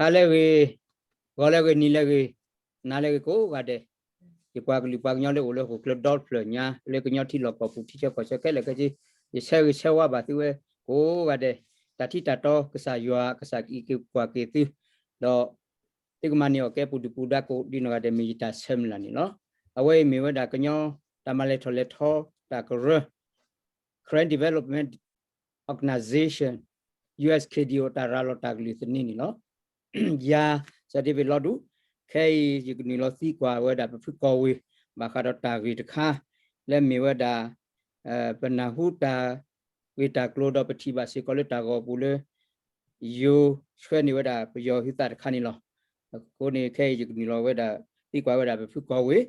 ဟါလၢအဂ့ၤ, ဂီၤလၢအဂ့ၤ, နံၤလၢအဂ့ၤ, နၤလၢအဂ့ၤကိးဂၤဒဲး, ယပှၤကလုာ်ပှၤကညီလၢအိၣ်လၢဟီၣ်ခိၣ်ချၢဒီဖျၢၣ်ညါ လၢကညီထံလီၢ်ကီၢ်ပူၤ ထံဆၢကီၢ်ဆၢခဲလၢာ်ခဲဆ့, ယဆၢဂ့ၤဆၢဝါဘၣ်သုဝဲကိးဂၤဒဲး, တၢ်ထံတၢ်တီကစၢ်ယွၤ ကစၢ်ကအံးက့ၤကွၢ်က့ၤသု, ဒီး သုကမၤန့ၢ်အီၣ်ကဲပူၤဒုၣ်ပူၤဒါကိးဒ်နီၢ်ဂၤဒဲး မ့ၢ်ယတၢ်ဆၢမုၢ်လၢ်န့ၣ်လီၤ. အဝဲအံၤမ့ၢ်ဝဲဒၣ်ကညီတၢ်မၤလဲၤထီၣ်လဲၤထီတၢ်ကရၢ Karen Development Organization, U S K D O တၢ်ရၤလီၤတၢ်ကလုၢ်သန့န့ၣ်လီၤ. ယၤ စီၤဒ့ဝံးလီၤဒူၣ်, ခဲအံၤယကနုာ်လီၤသံကွၢ်ဝဲဒၣ်ပဖုကီၢ်ဝ့ၢ် ဘၣ်ဃးဒီးတၢ်ဂ့ၢ်တခါ လၢမ့ၢ်ဝဲဒၣ် ပနၢ်ဟူတၢ်ဂ့ၢ်တၢ်ကျိၤဒီးပထံၣ်ဘၣ်စ့ၢ်ကီးလၢတၢ်ဂီၤပူၤလၢ ယိၤဆှၢန့ၢ်ဝဲဒၣ်ပယီၤဟုသးတခါန့ၣ်လီၤ. အဃိန့ၣ် ခဲအံၤယကနုာ်လီၤဝဲဒၣ် သံကွၢ်ဝဲဒၣ်ပဖုကီၢ်ဝ့ၢ်,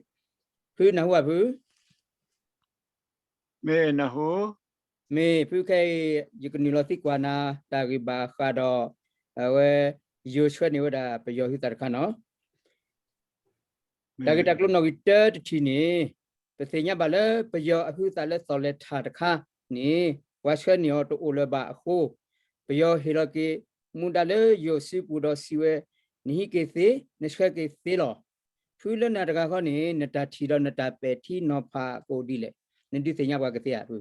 ဖုနၢ်ဟူဧါဖု မ့ၢ်နၢ်ဟူ, မ့ၢ်ဖုခဲအံၤ ယကနုာ်လီၤသံကွၢ်နၤ တၢ်ဂ့ၢ်ဘၣ်ဃးဒီး အဝဲ ယိၤဆှၢန့ၢ်ဝဲဒၣ်ပယီၤဟုသးတခါနီၤ. တၢ်ဂ့ၢ်တၢ်ကျိၤနီၣ်ဂံၢ်တၢတထံၣ်န့ၣ် ပသ့ၣ်ညါဘၣ်လၢပယီၤအဟုသးလၢသီၣ်လဲၤထၣ်တခါန့ၣ် ပှၤဆှၢန့ၢ်အီၤတအိၣ်လၢၤဘၣ်အဃိ ပယီၤဟ့ၣ်လီၤက့ၤမူဒါလၢယိၤစုပူၤဒီးစံးဝဲ နဟံးက့ၤသ့, နဆှၢက့ၤသ့လီၤ. ဖုလၢနၤတဂၤဃီန့ၣ် နတၢ်ထံၣ်ဒီးနတၢ်ပဲာ်ထံနီၤဖးကအိၣ်ဒ်လဲၣ်, နဒုးသ့ၣ်ညါပှၤကသ့ဧါဖု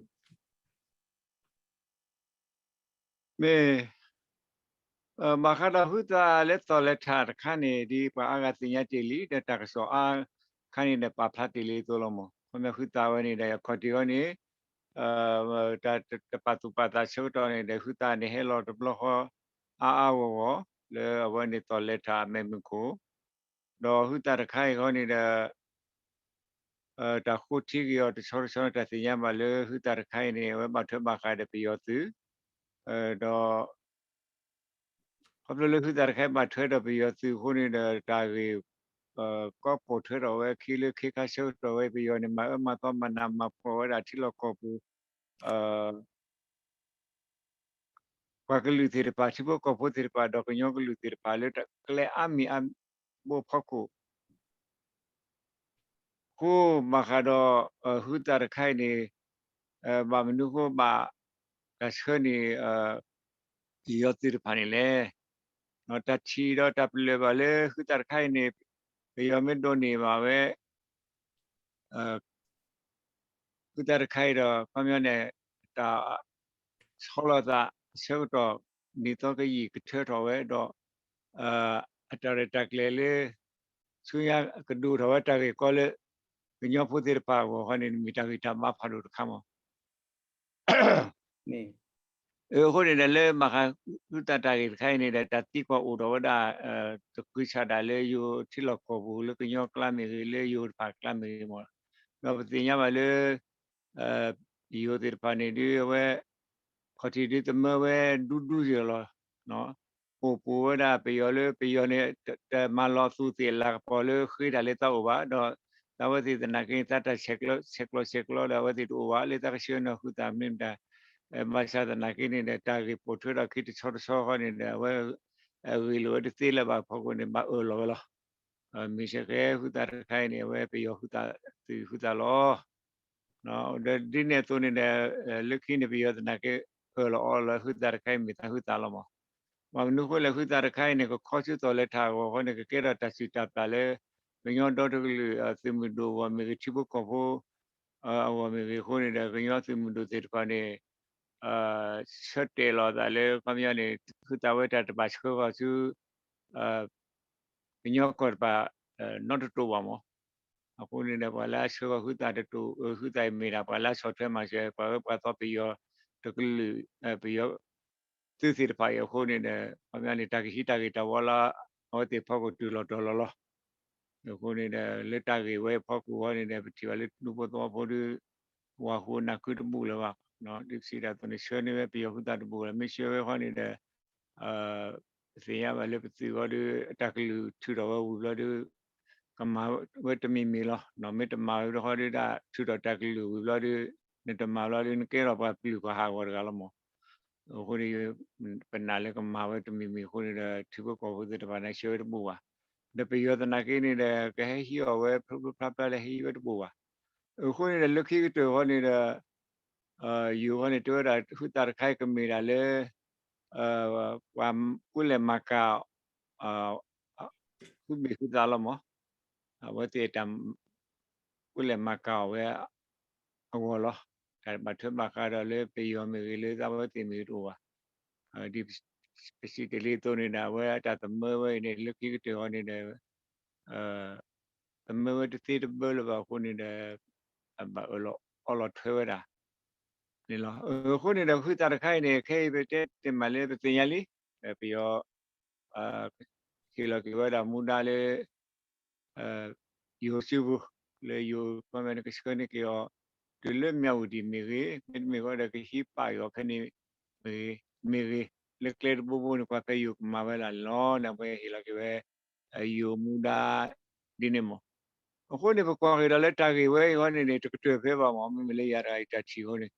မ့ၢ် ဘၣ်ဃးဒီးဟုသးလၢသီၣ်လဲၤထၣ်တခါန့ၣ် ဒ်ပှၤအါဂၤသ့ၣ်ညါတ့ၢ်လံ ဒီးတၢ်ကစီၣ်အါခါန့ၣ်ဒီးပာ်ဖျါတ့ၢ်လံအသိးလီၤမး. ခီဖျိဟုသးဝဲန့ၣ်ဒီးအခီၣ်ထံးအီၤန့ၣ် တၢ်တပာ်သူၣ်ပာ်သးဆၢကတီၢ်န့ၣ်ဒီး ဟုသးန့ၣ်ဟဲလီၤတဘျီဃီ အါအါဂီၢ်ဂီၢ် လၢအဝဲန့ၣ်သီၣ်လဲၤထၣ်အမဲာ်မုၢ်ခိၣ် ဒီးဟုသးတခါအံၤဃီန့ၣ်ဒီး တၢ်ဃိထံက့ၤအီၤတဆီတဆီန့ၣ် တၢ်သ့ၣ်ညါဘၣ်လၢဟုသးတခါအံၤန့ၣ် အဝဲဘၣ်ထွဲဘၣ်ဃးဒီးပယီၤသုး, ဒီး ခီဖျိလၢဟုသးတခါအံၤဘၣ်ထွဲဒီးပယီၤသုးအဃိန့ၣ်ဒီး တၢ်ဂ့ၢ် ကီပိာ်ထွဲထီၣ်ဝဲခံလၢခံခါဆၢကတီၢ်ဝဲ ပယီၤန့ၣ် မၤအၢမၤသီမၤနးမၤဖှီၣ်ဝဲဒၣ်ထံလီၢ်ကီၢ်ပူၤ ပှၤကလုာ်သ့ၣ်တဖၣ် ထံဖိကီၢ်ဖိသ့ၣ်တဖၣ် ဒီးကညီကလုာ်သ့ၣ်တဖၣ်လၢကျဲအါမံၤအါဘိအဖီခိၣ် အဃိဘၣ်ဃးဒီး ဟုသးတခါအံၤန့ၣ် ဘၣ်မနုၤအဃိဘၣ် တၢ်ဆှၢန့ၢ် ပယီၤသုးတဖၣ်န့ၣ်လဲၣ်. တၢ်ထံၣ်ဒီးတၢ်ပလၢၢ်ဘၣ်လၢဟုသးတခါအံၤန့ၣ် ပယီၤမ့ၢ်ဒိးန့ၢ်ဘၣ်ဝဲ ဟုသးတခါအံၤဒီး ခီပညီန့ၣ် တၢ်ဆီလီၤသးအဆၢကတီၢ် နံၣ်သီကယံာ်ကထၢထီၣ်ဝဲဒီး အတၢ်ရဲၣ်တၢ်ကျဲၤလၢ ဆူညါကဒိၣ်ထီၣ်ဝဲတၢ်ဂ့ၢ်ကီလၢ ကညီဖိသ့ၣ်တဖၣ်အဂီၢ်ဃီန့ၣ် မ့ၢ်တၢ်ဂ့ၢ်တၢ်ဘါဖးဒိၣ်တခါမး အဃိန့ၣ်ဒီး လၢဘၣ်ဃးဟုသးတၢ်ဂ့ၢ်တခါအံၤန့ၣ်ဒီး တၢ်သံကွၢ်အိၣ်ထီၣ်ဝဲဒၣ် တဃုဆးဒၣ်လၢယိၤထံလီၢ်ကီၢ်ပူၤ လၢကညီကျါမ့ၢ်ဂ့ၤ လၢယိၤတဖၣ်ကျါမ့ၢ်ဂ့ၤမး, ဒီးပသ့ၣ်ညါဘၣ်လၢ ယိၤသ့ၣ်တဖၣ်န့ၣ်ဒုး အဝဲ ခီၣ်ထံးဒုးသမၢဝဲဒူဒူယၢ်လီၤ အိၣ်ပူၤဝဲဒၣ်ပယီၤလၢပယီၤန့ၣ် တမၤလီၤသူၣ်သ့ၣ်လၤကပီၤလၢဃ့တၢ်လၢသးအိၣ်ဘၣ်, ဒီးသးဝဲသ့ၣ်သနာ်က့ သးတၢ်ဆဲးကျိးဆဲးကျိးဒီး အဝဲသ့ၣ်တအိၣ်ဘၣ်လၢသးကဆှၢန့ၢ်ဟုသးမနုၤမတၤ, ဘၣ်ဆၣ်သနာ်က့န့ၣ်ဒီး တၢ်ဂ့ၢ်ပိာ်ထွဲထီၣ်ခံတဆီတဆီဃီန့ၣ်ဒီး အဝဲ အဂ့ၢ်လိာ်ဝဲတသ့လၢၤဘၣ်အဖီခိၣ်န့ၣ် ဘၣ်အၢၣ်လီၤဝဲလီၤ. မ့ၢ်စ့ၢ်ကီးဟုသးတခါအံၤန့ၣ် အဝဲပယီၤဟုသးသုးဟုသးလီၤ ဒီးဒ်န့ၣ်အသိးန့ၣ်ဒီး လၢခံန့ၣ် ပယီၤသနာ်က့ အၢၣ်လီၤအီလီၤဟုသးတခါအံၤ မ့ၢ်သးဟုသးလီၤမး. ဘၣ်မနုၤအဃိလဲၣ် ဟုသးတခါအံၤန့ၣ် ကခီဆူသီၣ်လဲၤထၣ်အဂီၢ်ဃီန့ၣ် ကကဲထီၣ်တၢ်စူၢ်တၢ်ပျၢ်လၢ ကညီဒီတကလုာ် သုးမုၢ်ဒိၣ်အဂီၢ်မ့ၢ်ဂ့ၤ ထံဖိကီၢ်ဖိ အဂီၢ်မ့ၢ်ဂ့ၤအဃိန့ၣ်ဒီး ကညီသုးမုၢ်ဒိၣ်သ့ၣ်တဖၣ်န့ၣ် ဆၢတဲာ်လီၤသးလၢ ခီပညီန့ၣ် ဟုသးဝဲတၢ်တဘၣ်ဆှၢဃီၤဆူ ကညီကီၢ်တဖၣ် နီတတိာ်ဘၣ်မး. အဃိန့ၣ်ဒီး ပှၤလၢအဆှၢဃီၤဟုသးတတိာ် အၢ ဟုသးအံၤမ့ၢ်ဒၣ် ပှၤလၢအဆီၣ်ထွဲမၤစၢၤ ပှၤဝဲပှၤသီပယီၤတကလုာ် ပယီၤသုးသ့ၣ်တဖၣ်အံၤအဃိန့ၣ်ဒီး ခီပညီန့ၣ် တၢ်ကဟံးတၢ်ဂ့ၢ်တၢ်ဝီလၢ အဝဲသ့ၣ်ဖီခိၣ်တုၤလီၤတီၤလီၤလီၤ. အဃိန့ၣ်ဒီး လၢတၢ်ဂ့ၢ်ဝဲအဖီခိၣ်ဃီန့ၣ်ဒီး ပထံၣ်ဘၣ်လၢဒူဖိသဝီဖိဒုး ဝၤဃုနၢ်ခုတဘူၣ်လၢၤဘၣ်. ဒ်ပစံးတၢ်အသိးန့ၣ် ဆှၢန့ၢ်ဝဲပယီၤဟုသးတဘူၣ်လၢၤ မ့ၢ်ဆှၢဝဲဃီန့ၣ်ဒီး ပသ့ၣ်ညါဘၣ်လၢပသုးဃီဒုး အတၢ်ကလုၢ်ထုးထီၣ်ဝဲဝံၤဘျီဒုး ကမၤဝဲတမံၤမံၤလီၤ. မ့ၢ်တမၤဝံၤတဃီဒုး တၢ်ထုးထီၣ်တၢ်ကလုၢ်ဝံၤဘျီဒုး နတမၤဘျီဒုး နကဲထီၣ်ပှၤကလုာ်ကဟးဂီၤတဂၤလီၤမး. အဃိန့ၣ် ပနာ်လၢကမၤဝဲတမံၤမံၤအဃိန့ၣ်ဒီး ထံဖိကီၢ်ဖိသ့ၣ်တဖၣ်န့ၣ် ဆှၢဝဲတဘူၣ်ဘၣ်. ဒီးပယီၤသနာ်က့န့ၣ်ဒီး ကဟဲဟံးအီၣ်ဝဲဖျိဖျိဖျါဖျါလၢဟံးဝဲတဘူၣ်ဘၣ်. အဃိန့ၣ်ဒီး လၢခံကတၢၢ်ဃီန့ၣ်ဒီး ယိၤဃီန့ၣ် တဲဝဲဒၣ်ဟုသးတခါအံၤကမ့ၢ်ဒၣ်လၢ ပှၤကူလဲၤမၤကၤ ဃုဘ့ၣ်ဃုသးလီၤမး, အဝဲသ့ၣ်တၢ် အိၣ်လဲၤမၤကၤအီၤဝဲ အဂီၢ်လီၤ. တၢ်ဘၣ်ထွဲဘၣ်ဃးဒီးလၢပယီၤမ့ၢ်ဂ့ၤ လၢသးဝဲသ့ၣ်မ့ၢ်ဂ့ၤတအိၣ်ဘၣ်. ဒ်ပစံးတ့ၢ်လံအသိးန့ၣ်ဒီး အဝဲအတၢ်သမၢဝဲအံၤန့ၣ် လၢခံကတၢၢ်အံၤန့ၣ်ဒီး သမၢဝဲတသ့တဘၢလၢၤဘၣ်အဃိန့ၣ်ဒီး ဘၣ်အၢၣ်လီၤအီလီၤထွဲဝဲဒၣ်န့ၣ်လီၤ. အဃိန့ၣ်ဒီး ဟုသးတခါအံၤန့ၣ် ခဲအံၤပတဲတ့ၢ်မးလၢပသ့ၣ်ညါလံ, ပယီၤ ဟ့ၣ်လီၤက့ၤဝဲဒၣ်မူဒါလၢ ယိၤစုပူၤ လၢယိၤခီမ့ၢ်န့ၣ် ကဆှၢန့ၢ်က့ၤအီၤ တုၤလၢမၠးဝတံၣ်မ့ၢ်ဂ့ၤ, မ့တမ့ၢ်ဃီဒီးကဟံးပာ်က့ၤအီၤဖဲန့ၣ်မ့ၢ်ဂ့ၤ, လၢကျဲတဘိဘိန့ၣ် ကွၢ်ဖဲယိၤကမၤဝဲဒၣ်န့ၣ်လီၤ. ဒီးအဝဲဟ့ၣ်လီၤက့ၤဝဲ ယိၤမူဒါဒ်န့ၣ်မး. အဃိန့ၣ် ပကွၢ်က့ၤဒီးလၢတၢ်ဂ့ၢ်ဝဲအံၤအဂီၢ်န့ၣ်န့ၣ် တကတၢၢ်ဖဲဘၣ်မး မ့မ့ၢ်လၢယၤတဂၤအံၤတၢ်ထံၣ်အဃိန့ၣ်,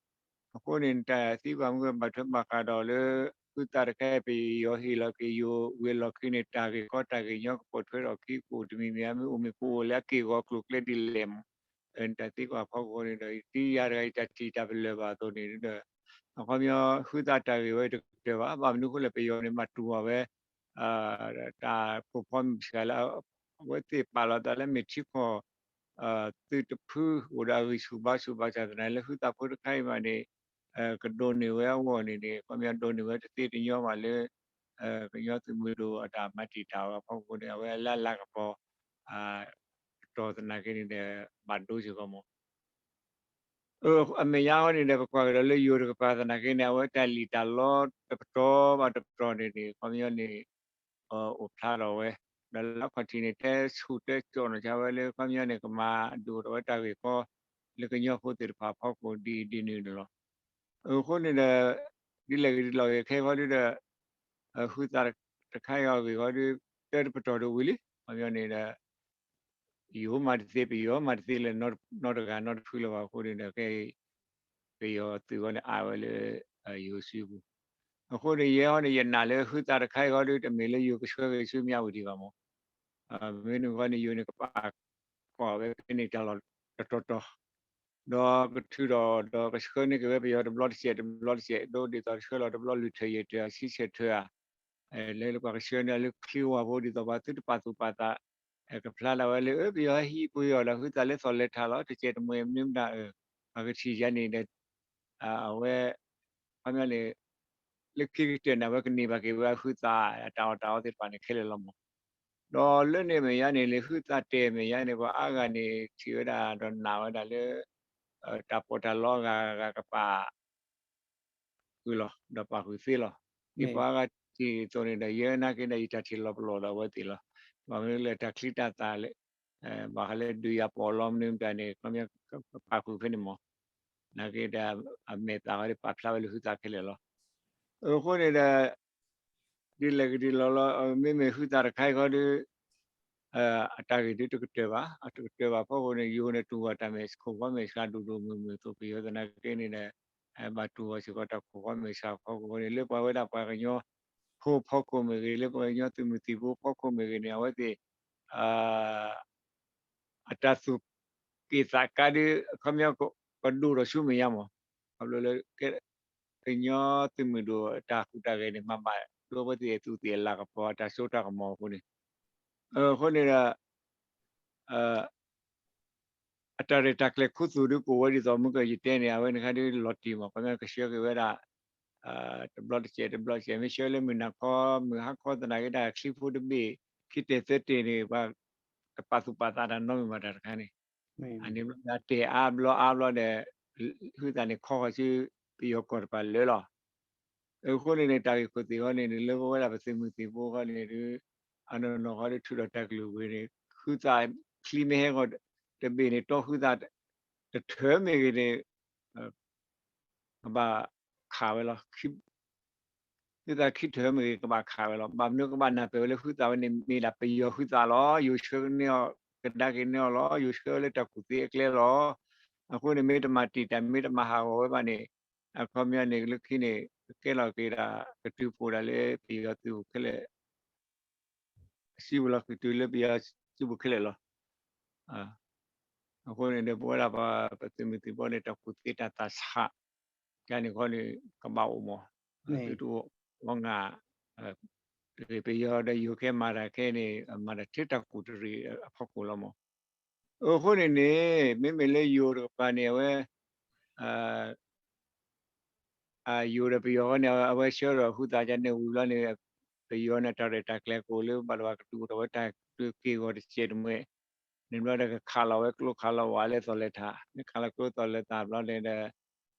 အဃိန့ၣ် နတၢ်သံကွၢ်မုၢ်ဘၣ်ထွဲဘၣ်ဃးဒီးလၢ ဟုသးတခါအံၤ ပယီၤဟ့ၣ်လီၤက့ၤယိၤဝဲၤလီၢ်ခံန့ၣ် တၢ်ဂ့ၢ်ကီတၢ်ဂ့ၢ်ညီကပိာ်ထွဲထီၣ်ခံကအိၣ်တမံၤမံၤဧါ, မ့ၢ်အိၣ်မ့ၢ်ကအိၣ်လၢအက့ၢ်အဂီၤကျိၤကျဲဒ်လဲၣ်မး, နတၢ်သံကွၢ်ဖီခိၣ်န့ၣ်ဒီး ယတံၤယၤတဂၤအံၤတၢ်ထံၣ်တၢ်ပလၢၢ်ဘၣ်အသိးန့ၣ်ဒီး အခီပညီ ဟုသးတၢ်ဂ့ၢ်ဝဲတကတၢၢ်ဘၣ်. ဘၣ်မနုၤအဃိလဲၣ် ပယီၤန့ၣ် ဘၣ်တူၢ်အီၤဝဲ တၢ်ပိာ်ဖီမုၢ်စှၤလၢ အဝဲသ့ၣ်ပာ်လီၤသးလၢမ့ၢ်ထံကီၢ် သုးတဖုအိၣ်ဒီးအဂံၢ်ဆူၣ်ဘါဆူၣ်ဘၣ်ဆၣ်သနာ်က့ လၢဟုသးဖိတခါအံၤမးန့ၣ် ကဒိးန့ၢ်ဝဲအဂီၢ်န့ၣ်န့ၣ် အခီပညီဒိးန့ၢ်ဝဲတသ့တညီဘၣ်လၢ ကညီသုးမုၢ်ဒိၣ်အတၢ်မၤတံာ်တာ်အီၤအဖီခိၣ်န့ၣ် အဝဲလၢအလၤကပီၤ ကတီၢ်သနာ်က့န့ၣ်ဒီး ဘၣ်ဒိစ့ၢ်ကီးမး အမဲာ်ညါအဂီၢ်န့ၣ်ဒီး ပကွၢ်က့ၤဒီးလၢယိၤတကပၤသနာ်က့န့ၣ် အဝဲတၢ်လံၣ်တၢ်လီတပတီၢ်ဘၣ်တပတီၢ်န့ၣ်န့ၣ် ခီပညီန့ၣ် အိၣ်ဖျါထီၣ်ဝဲ, ဒီးလၢအခီၣ်ထံးန့ၣ် တဲဆူၣ်တဲကၠီၣ်နီၢ်ဆါဝဲလၢ ခီပညီန့ၣ် ကမၤဒိၣ်ထီၣ်ဝဲတၢ်ဂ့ၢ်ကီ လၢကညီဖိသ့ၣ်တဖၣ်အဖီခိၣ်ဒ်ဒ်န့ၣ်န့ၣ်လီၤ. အဃိန့ၣ်ဒီး ဒ်လဲၣ်ဂ့ၤဒ်လဲၣ်ဂ့ၤခဲအံၤဃီဒုဒီး ဟုသးတခါအံၤအဂ့ၢ်ဃီဒု တၢ်တပတီၢ်တဝံၤလံ ခီပညီန့ၣ်ဒီး ယိၤမၤတသ့ ပယီၤမၤတသ့လၢၤ နီတဂၤနီတဖုလၢၤဘၣ်အဃိန့ၣ်ဒီး ခဲအံၤ ပယီၤသုးအဂီၢ်န့ၣ် အါဝဲလၢ ယိၤစုပူၤ, အဃိန့ၣ် ယဲအံၤန့ၣ် ယနာ်လၢဟုသးတခါအံၤဃီဒု တမ့ၢ်လၢယိၤကဆှၢက့ၤဆူမၠးဝတံၣ်ဘၣ်မး, မ့ၢ်နုၤဃီန့ၣ် ယိၤန့ၣ်ကပာ်ကွၢ်ဝဲဖဲန့ၣ်တၢ်လီၢ်တတီၤတီၤ ဒီးကထုးထီၣ်ဒီးကဆှၢန့ၢ်က့ၤဝဲပယီၤတဘျီတစဲးတဘျီတစဲး ဒ်သိးကဆှၢလီၤတဘျီ လုၢ်ထၢၣ်ယဲၢ်ထၢၣ် ဆံဆဲၣ်ထၢၣ်ဧါ, လၢလၢပှၤကဆှၢန့ၢ်လၢချံဝီဖိ ဒ်သိးပှၤသုတပာ်သူၣ်ပာ်သး ကဖျါဒၣ်ဝဲလၢ ပယီၤဟဲဟံးပယီၤဒီးဟုသးလၢသီၣ်လဲၤထးလီၤ တစဲးတမှဲၤမနုၤမတၤဧၢ, ပှၤကထံၣ်ယၤန့ၣ်ဒီး အဝဲ ခီပညီန့ၣ် လၢခံကတၢၢ်န့ၣ် အဝဲကန့ၢ်ဘၣ်က့ၤဝဲဟုသး အတၢ်အီၣ်တၢ်အီသ့ၣ်တဖၣ်န့ၣ်ခဲလၢာ်လီၤမး, ဒီးလၢန့ၣ်အမဲာ်ညါန့ၣ် လၢဟုသးတဲာ်အမဲာ်ညါန့ၣ် ပှၤအါဂၤန့ၣ် ထံၣ်ဝဲဒၣ်ဒီးနာ်ဝဲဒၣ်လၢ တၢ်ပီးတၢ်လီအဂၤဂၤကပာ် ဃုာ်လီၤ ဒီးပာ်ဃုာ်သ့လီၤ. ဒ်ပှၤအါဂၤထံၣ်အသိးန့ၣ်ဒီး ယဲနာ်က့ဒီး ယတၢ်ထံၣ်လီၤပလိာ်ဒီးအဝဲသ့ၣ်လီၤ. ပှၤမ့ၢ်လၢတၢ်ချံတၢ်သၣ်လၢ ဘၣ်ဃးလၢဒုးယၤပီးလီမနုၤမတၤန့ၣ် ခီပညီကပာ်ဃုာ်ဖဲန့ၣ်မး, နာ်က့ဒီး အမဲာ်သၣ်ဃီဒီးပာ်ဖျါဝဲလၢဟုသးခဲလၢာ်လီၤ. အဃိန့ၣ်ဒီး ဒ်လဲၣ်ဂ့ၤဒ်လဲၣ်ဂ့ၤလီၤ မ့မ့ၢ်ဟုသးတခါအံၤဃီဒီး အတၢ်ဂ့ၢ်ဒုးတကတၢၢ်ဘၣ်, အတကတၢၢ်ဘၣ်ဖီခိၣ်န့ၣ် ယိၤန့ၣ်တူၢ်ဝဲတၢ်မဲာ်ခိၣ်ဃီမဲာ်ဆှးဒိၣ်ဒိၣ်မုၢ်မုၢ်အသိး ပယီၤသနာ်က့န့ၣ်ဒီး ဘၣ်တူၢ်ဝဲစ့ၢ်ကီးတၢ်ခိၣ်ဃီမဲာ်ဆှးဖီခိၣ်န့ၣ် လၢပှၤဝဲဒၣ်ပှၤကညီဖိဖီခိၣ်မ့ၢ်ဂ့ၤ လၢပှၤကညီသုးမုၢ်သံၣ်ဘိဖီခိၣ်မ့ၢ်ဂ့ၤန့ၣ် အဝဲသ့ၣ် အတၢ်သူၣ်က့ၣ်သးကါဒီး ခီပညီ ကဒိၣ်ထီၣ်ဆူမဲာ်ညါမး, ခီဖျိလၢ ကညီသုးမုၢ်ဒိၣ်အတၢ်ဟူးတၢ်ဂဲၤန့ၣ် မၤဘၣ်ဒိဝဲသ့ၣ်အသူးသ့ၣ်အလၤကပီၤအတၢ်စိတၢ်ကမီၤအဃိန့ၣ်, အဃိန့ၣ်ဒီး အတၢ်ရဲၣ်တၢ်ကျဲၤခူသူၣ်ဒုးကအိၣ်ဝဲဒ်သိးမုၢ်ကယတဲန့ၣ် အဝဲန့ၣ်ခါဒုးလီၤတံၢ်မး ခီပညီကဆှၢက့ၤဝဲဒၣ် တဘျီတစဲးတဘျီတစဲး မ့ၢ်ဆှၢလၢမုၢ်နၤခီ မုၢ်ဟါခီသနာ်က့ တၢ်ချံဖိတဘ့ၣ် ခံတဲာ်သၢတဲာ်န့ၣ် ပှၤတပာ်သူၣ်ပာ်သးတၢ်နီတမံၤဘၣ်တၢ်တခါန့ၣ်, အန့ၣ်ဘျီဒီးတဲာ်အါဘျီအါဘျီဒီး ဟုသးန့ၣ်ခီဃီၤဆူ ပယီၤကီၢ်တဖၣ်လၢာ်လီၤ. အဃိန့ၣ်န့ၣ် တၢ်ဂ့ၢ်ခိၣ်သ့ၣ်ဃီန့ၣ် လၢပဝဲဒၣ်ပသုးမုၢ်သံၣ်ဘိဃီန့ၣ်ဒုး အနီၢ်နီၢ်ဃီဒုးထုးထီၣ်တၢ်ကလုၢ်ဝဲန့ၣ် ဟုသးချံမ့ၢ်ဟဲဃီၤ တဘ့ၣ်န့ၣ် တီဟုသးတထၢၣ်မ့ၢ်ဂ့ၤန့ၣ် ကဘၣ်ခးဝဲလီၤ. ဟုသးခံထၢၣ်မ့ၢ်ဂ့ၤ ကဘၣ်ခးဝဲလီၤ. ဘၣ်မနုၤကဘၣ်နၢ်ပၢၢ်ဝဲ လၢဟုသးဝဲန့ၣ် မ့ၢ်ဒၣ်ပယီၤဟုသးလီၤ. ယိၤဆှၢန့ၢ်အီၤ ကဒါက့ၤန့ၢ်အီၤလီၤ. ယိၤဆှၢလၢတၢ်ကူၣ်သ့အကျဲလီၤ. အဃိန့ၣ် မ့ၢ်တမၤတံာ်တာ် မ့ၢ်တမၤဟးဂီၤဝဲဘၣ်န့ၣ် အခီပညီန့ၣ် လၢခံန့ၣ် ကကဲလီၤက့ၤဒၣ် ကတုၤဖှိၣ်ဒၣ်လၢပယီၤသုးပူၤခဲလၢာ် စုပူၤလီၤ ကတုၤလၢပယီၤစုပူၤခဲလၢာ်လီၤ. အဃိန့ၣ်ဒီး ပဝဲဒၣ်ပှၤပသုးမုၢ်သံၣ်ဘိန့ၣ် တၢ်ကူၣ်သ့တၢ်သးဆး ကန့ၣ်ဃီန့ၣ် ကဘၣ်အိၣ်မး သုတအိၣ် ပှၤငါ တ တၢ်ဂ့ၢ်ပယီၤဒီးယိၤကဲမၤတၢ်ခဲအံၤန့ၣ် မၤတၢ်ထဲတၢ်ကူၣ်တရံးအဖီခိၣ်လီၤမး. အဃိန့ၣ်န့ၣ် မ့မ့ၢ်လၢယိၤတကပၤန့ၣ် အဝဲ ယိၤဒီးပယီၤဃီန့ၣ် အဝဲဆှၢဒီးဟုသးကန့ၣ်ဝံၤဘျီန့ၣ် ပယီၤန့ၣ် တၢ်ရဲၣ်တၢ်ကျဲၤကအိၣ်လၢ ဘၣ်လၢဘၣ်ကဒုးအိၣ်ထီၣ်ဝဲတၢ်ဒုးက့ၢ်ဂီၤတစဲးတမှဲၤ န့ၣ်ဘျီဒီးကခးလီၤဝဲကျိခးလီၤဝးလၢသီၣ်လဲၤထး မ့ၢ်ခးလီၤကျိသီၣ်လဲၤထးဘျီန့ၣ်ဒီး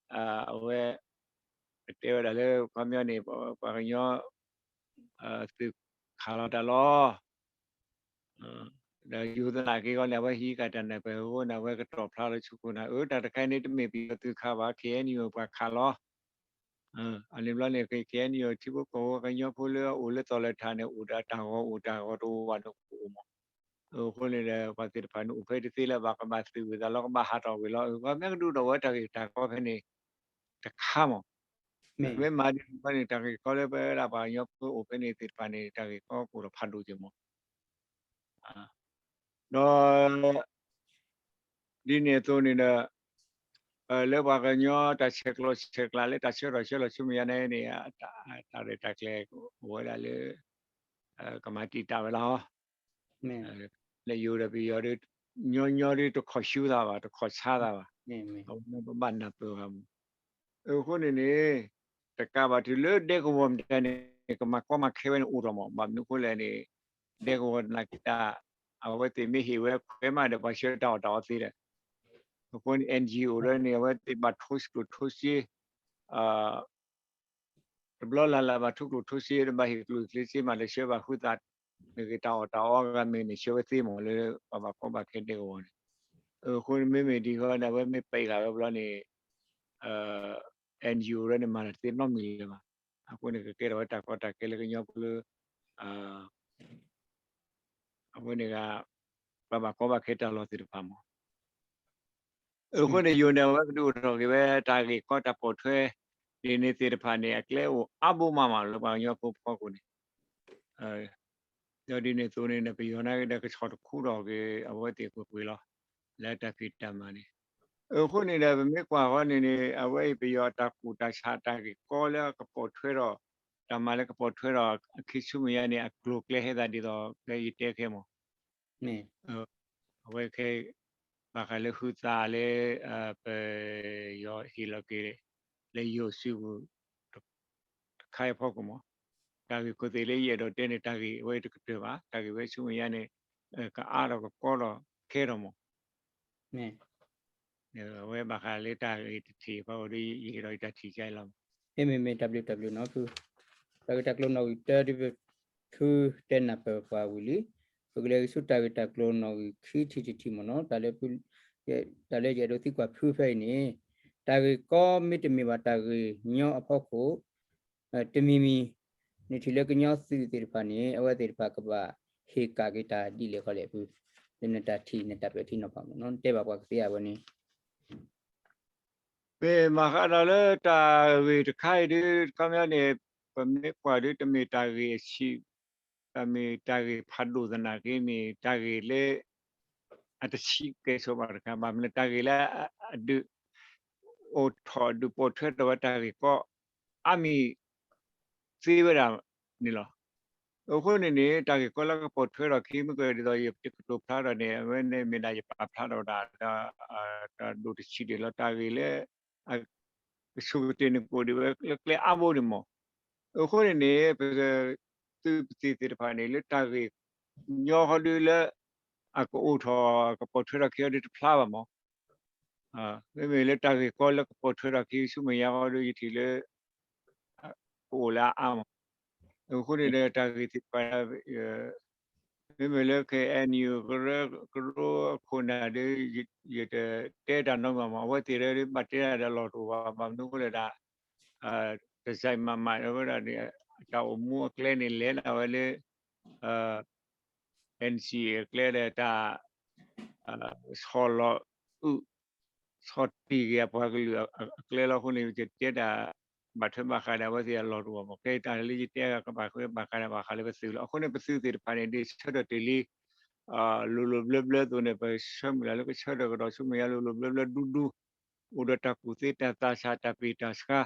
အဝဲ ကတဲဝဲဒၣ်လၢခီပညီန့ၣ် ပှၤကညီ သုးခးလီၤတၢ်လီၤ ဒီးယိၤသနာ်က့ဂီၢ်န့ၣ် အဝဲဟံးကတၢၢ်န့ၣ် ပဟိန့ၣ် အဝဲကတီၢ်ဖျါလီၤဆူခိၣ်နၢ် အၢ တၢ်တခါန့ၣ် တမ့ၢ်ပယီၤသုးခးဘၣ် ခ့ၣ်အဲၣ်ယူၣ်ပှၤခးလီၤ အန့ၣ်ဘျီန့ၣ် ခ့ၣ်အဲၣ်ယူၣ်ထံဖိကီၢ်ဖိကညီဖိလၢအအိၣ်လၢသီၣ်လဲၤထးန့ၣ် အိၣ်ဒီးတၢ်ဂီၤအိၣ်တၢ်ဂီၤတဝာ်န့ၣ်အိၣ်မး အဃိန့ၣ်ဒီး ပှၤသ့ၣ်တဖၣ်န့ၣ်အိၣ်ဖဲတသ့လၢဘၣ်ကဘၣ်သုးဝံၤသးလီၤကဘၣ်ဟးထီၣ်ဝံၤလီၤ အဃိမ့ၢ်ကဒုးအိၣ်ထီၣ်ဝဲတၢ်ဂ့ၢ်တၢ်ကီဖဲန့ၣ် တခါမး မ့ၢ်မၤဒ်န့ၣ်ဘၣ်န့ၣ် တၢ်ဂ့ၢ်ကီလၢပဝဲဒၣ်ပှၤကညီဖိအိၣ်ဖဲန့ၣ်သ့ၣ်တဖၣ်န့ၣ် တၢ်ဂ့ၢ်ကီကအိၣ်ထီၣ်ဖးဒိၣ်က့ၤမး ဒီး ဒ်န့ၣ်အသိးန့ၣ်ဒီး လၢပှၤကညီတၢ်ဆဲးကျိးဆဲးကျၢလၢတၢ်ဆှၢထီၣ်ဆှၢလီၤဆူမဲာ်ညါန့ၣ်န့ၣ် တၢ်ရဲၣ်တၢ်ကျဲၤအိၣ်ဝဲဒၣ်လၢ ကမၤတံာ်တာ်ဝဲလီၤ လၢယိၤဒီးပယီၤဒီး ညီညီဒီးတခီၣ်ဆူသးဘၣ် တခီၣ်ဆါသးဘၣ် အဝဲပဘၣ်နၢ်ပၢၢ်ဂၤမး အဃိန့ၣ်န့ၣ် တကးဘၣ်တုၤလၢဒဲကဝီၤမတၤန့ၣ် ကမၤကီမၤခဲဝဲန့ၣ်အိၣ်ထီၣ်မး ဘၣ်မနုၤအဃိလဲၣ်န့ၣ် ဒဲကဝီၤနာ်က့တၢ် အဝဲသ့ၣ်မ့ၢ်ဟ့ၣ်ဝဲခွဲးမးဒီးပှၤဆှၢတၢ်အီၣ်တၢ်အီသ့ဒီး အဃိန့ၣ် NGO ဒီးန့ၣ် အဝဲသ့ၣ်ဘၣ်ထိၣ်ကျိၣ်ထိၣ်စ့ တဘျီလၢ်လၢ်ဘၣ်ထိၣ်ကျိၣ်ထိၣ်စ့ ဘၣ်ဟ့ၣ်ကျိၣ်ဟ့ၣ်စ့မးဒီးဆှၢဘၣ်ဃုသး မ့ၢ်ဂ့ၤတၢ်အီၣ်တၢ်အီဂၤမ့ၢ်န့ၣ် ဆှၢဝဲသ့မး လၢပှၤဘၣ်ကီဘၣ်ခဲဒဲကဝီၤန့ၣ် အဃိန့ၣ်မ့မ့ၢ်ဒ်ဃီန့ၣ် အဝဲမ့ၢ်ပံးဂၤဝဲဘျီန့ၣ် NGO ဒီးန့ၣ် မၤတၢ်တသ့နီတမံၤလၢၤဘၣ်. အဃိန့ၣ် ကကဲထီၣ်ဝဲတၢ်ကီတၢ်ခဲလၢကညီဖိလၢ အဝဲန့ၣ်ဂ့ၤ ပှၤဘၣ်ကီဘၣ်ခဲတၢ်လီၢ်သ့ၣ်တဖၣ်မး အဃိန့ၣ် ယိၤန့ၣ် အဝဲကဒုးအိၣ်ထီၣ်က့ၤဝဲတၢ်ဂ့ၢ်ကီတၢ်ပိာ်ထွဲ ဒ်န့ၣ်သ့ၣ်တဖၣ်န့ၣ် အကျဲအိၣ်အါဘိမးမးလၢပှၤကညီဖိဖီခိၣ်န့ၣ် ဒီးဒ်န့ၣ်အသိးန့ၣ် ပယီၤနာ်က့ဒီး ကဆီၣ်တခူထီၣ်က့ၤ အဝဲသ့ၣ်ကွ့ၢ်ကွ့ၢ်လီၤ. လၢတၢ်ဖံးတၢ်မၤန့ၣ် အဃိန့ၣ်ဒီး ပမ့ၢ်ကွၢ်ဃီန့ၣ်န့ၣ် အဝဲအံၤပယီၤအတၢ်ကူၣ်တၢ်ဆးတၢ်ဂ့ၢ်ကီလၢကပိာ်ထွဲဒီး တၢ်မၤလၢကပိာ်ထွဲဒီးအခံဆူမဲာ်ညါန့ၣ် အကျိၤအကျဲဟဲသးဒ်သိး ဖဲယတဲခဲမး အဝဲခဲ ဘၣ်ဃးလၢဟုသးလၢ ပယီၤဟ့ၣ်လီၤက့ၤ လၢယိၤစုပူၤ တခါအံၤဖီခိၣ်မး တၢ်ဂ့ၢ်ခိၣ်သ့ၣ်လၢယအဲၣ်ဒိးတဲန့ၣ် တၢ်ဂ့ၢ်ဝဲတကတၢၢ်ဘၣ် တၢ်ဂ့ၢ်ဝဲဆူမဲာ်ညါန့ၣ် ကအါထီၣ်ကကီထီၣ်ခဲထီၣ်မး အဝဲဘၣ်ဃးလၢတၢ်ဂ့ၢ်တထံၣ်ဖီခိၣ်ဒီး ယဟ့ၣ်ဒီးယတၢ်ထံၣ်ကါအံၤလီၤ. မ့မ့ၢ်မ့ၢ်တၢ်ဘျုးတၢ်ဘျုးနီၤဖု တၢ်ဂ့ၢ်တၢ်ကျိၤနီၣ်ဂံၢ်တၢ ဒ်ဖုတဲနၢ်ပၢၢ်ပှၤဝံၤလံ ပကလဲၤက့ၤဆူတၢ်ဂ့ၢ်တၢ်ကျိၤနီၣ်ဂံၢ်ခံထံၣ်တထံၣ်မ့ၢ်နီၤ တၢ်လၢ တၢ်လၢယအဲၣ်ဒိးသံကွၢ်ဖုဖဲအံၤန့ၣ် တၢ်ဂ့ၢ်ကီမ့တမ့ၢ်ဘၣ်တၢ်ဂ့ၢ်ညီအဖီခိၣ် တမံၤမံၤ နထံၣ်လၢကညီသုးသ့ၣ်တဖၣ်န့ၣ် အဝဲသ့ၣ်တဖၣ်ကဘၣ်ဟ့ၣ်ကၣ်က့ၤတၢ်ဒ်လဲၣ်ဃီလဲၣ်ဖု လၢနတၢ်ထံၣ်နတၢ်ပၢၢ်ထံနီၤဖးမ့ၢ်နီၤ နတဲဘၣ်ပှၤကသ့အဝဲန့ၣ် မ့ၢ်မၤဃးဒီးလၢတၢ်ဂ့ၢ်တခါအံၤဒ် ခီပညီန့ၣ် ပမ့ၢ်ကွၢ်ဒ်တမ့ၢ်တၢ်ဂ့ၢ်အဆံး တၢ်မ့ၢ်တၢ်ဂ့ၢ်ဖးဒိၣ်သနာ်က့ မ့ၢ်တၢ်ဂ့ၢ်လၢ အတဆံးကဲဆိးဘၣ်တခါ ဘၣ်မနုၤတၢ်ဂ့ၢ်လၢ အဒုး အိၣ်ထီၣ်ဒုးပိာ်ထွဲထီၣ်ဝဲတၢ်ဂ့ၢ်ကီ အါမံၤ သ့ဝဲဒၣ်န့ၣ်လီၤ. အဃိန့ၣ်န့ၣ် တၢ်ဂ့ၢ်ကီလၢကပိာ်ထွဲထီၣ်ခံ မ့ၢ်ကဒ်သိးယတကတိၤဖျါဒီးန့ၣ် အဝဲန့ၣ်မ့ၢ်ဒၣ်ယပာ်ဖျါထီၣ်ဝဲဒၣ် တၢ်ဒိၣ်တဆံးဒၣ်လီၤ တၢ်ဂ့ၢ်လၢ ကဆိၣ်ကတၢၢ်န့ၣ်ကအိၣ်ဒံးဝဲလၢကျဲအါဘိန့ၣ်မး. အဃိန့ၣ်န့ၣ် ပ သုးပသံၣ်သ့ၣ်တဖၣ်န့ၣ် လၢတၢ်ဂ့ၢ်ညီဃီဒုလၢ အကအိၣ်ထီၣ်ကပိာ်ထွဲထီၣ်ခံအီၤဒုတဖျါဘၣ်မး. မ့မ့ၢ်လၢတၢ်ဂ့ၢ်ကီလၢကပိာ်ထွဲထီၣ်ခံဆူမဲာ်ညါဃီဒု ယထံၣ်လၢ ကအိၣ်လၢအအါမး. အဃိန့ၣ်ဒီးတၢ်ဂ့ၢ်သ့ၣ်တဖၣ် မ့မ့ၢ်လၢ KNU ကရၢကရိအခိၣ်နၢ်ဒီး ယတတဲတၢ်နီတမံၤမး အဝဲသ့ၣ်ဒီးဘၣ်တဲတၢ်ဒီးလီၢ်တအိၣ်ဘၣ် ဘၣ်မနုၤအဃိလဲၣ်ဒၣ် တစဲးမးမးဝဲဒၣ်န့ၣ် တၢ်အိၣ်မူအကျဲန့ၣ် လဲၤဒၣ်ဝဲလၢ NCA အကျဲဒီးတၢ် ဆီၣ်လီၤအုး ဆီၣ်တံၢ်က့ၤအပှၤကလုာ်အကျဲလီၤ. အဃိန့ၣ် ယတဲတၢ်ဘၣ်ထွဲဘၣ်ဃးဒီးအဝဲသ့ၣ်အလီၢ်တအိၣ်ဘၣ်မး. ကဲတၢ်လၢယတဲကဘၣ်ထွဲဘၣ်ဃးဒီး ဘၣ်ဃးလၢပသုးလီၤ. အဃိန့ၣ် ပသုးသ့ၣ်တဖၣ်န့ၣ် ဒ်ဆၢထၢၣ်တ့ၢ်လံ လိၤလိၤဘျၢဘျၢအသိးန့ၣ် ပဆၢမုၢ်လၢ်လၢကဆၢထၢၣ်ကဒီးဆူမဲာ်ညါလိၤလိၤဘျၢဘျၢဒူဒူ အိၣ်ဒီးတၢ်ကူၣ်သ့တၢ်သးဆး တၢ်ပ့ၢ်တၢ်ဆှါ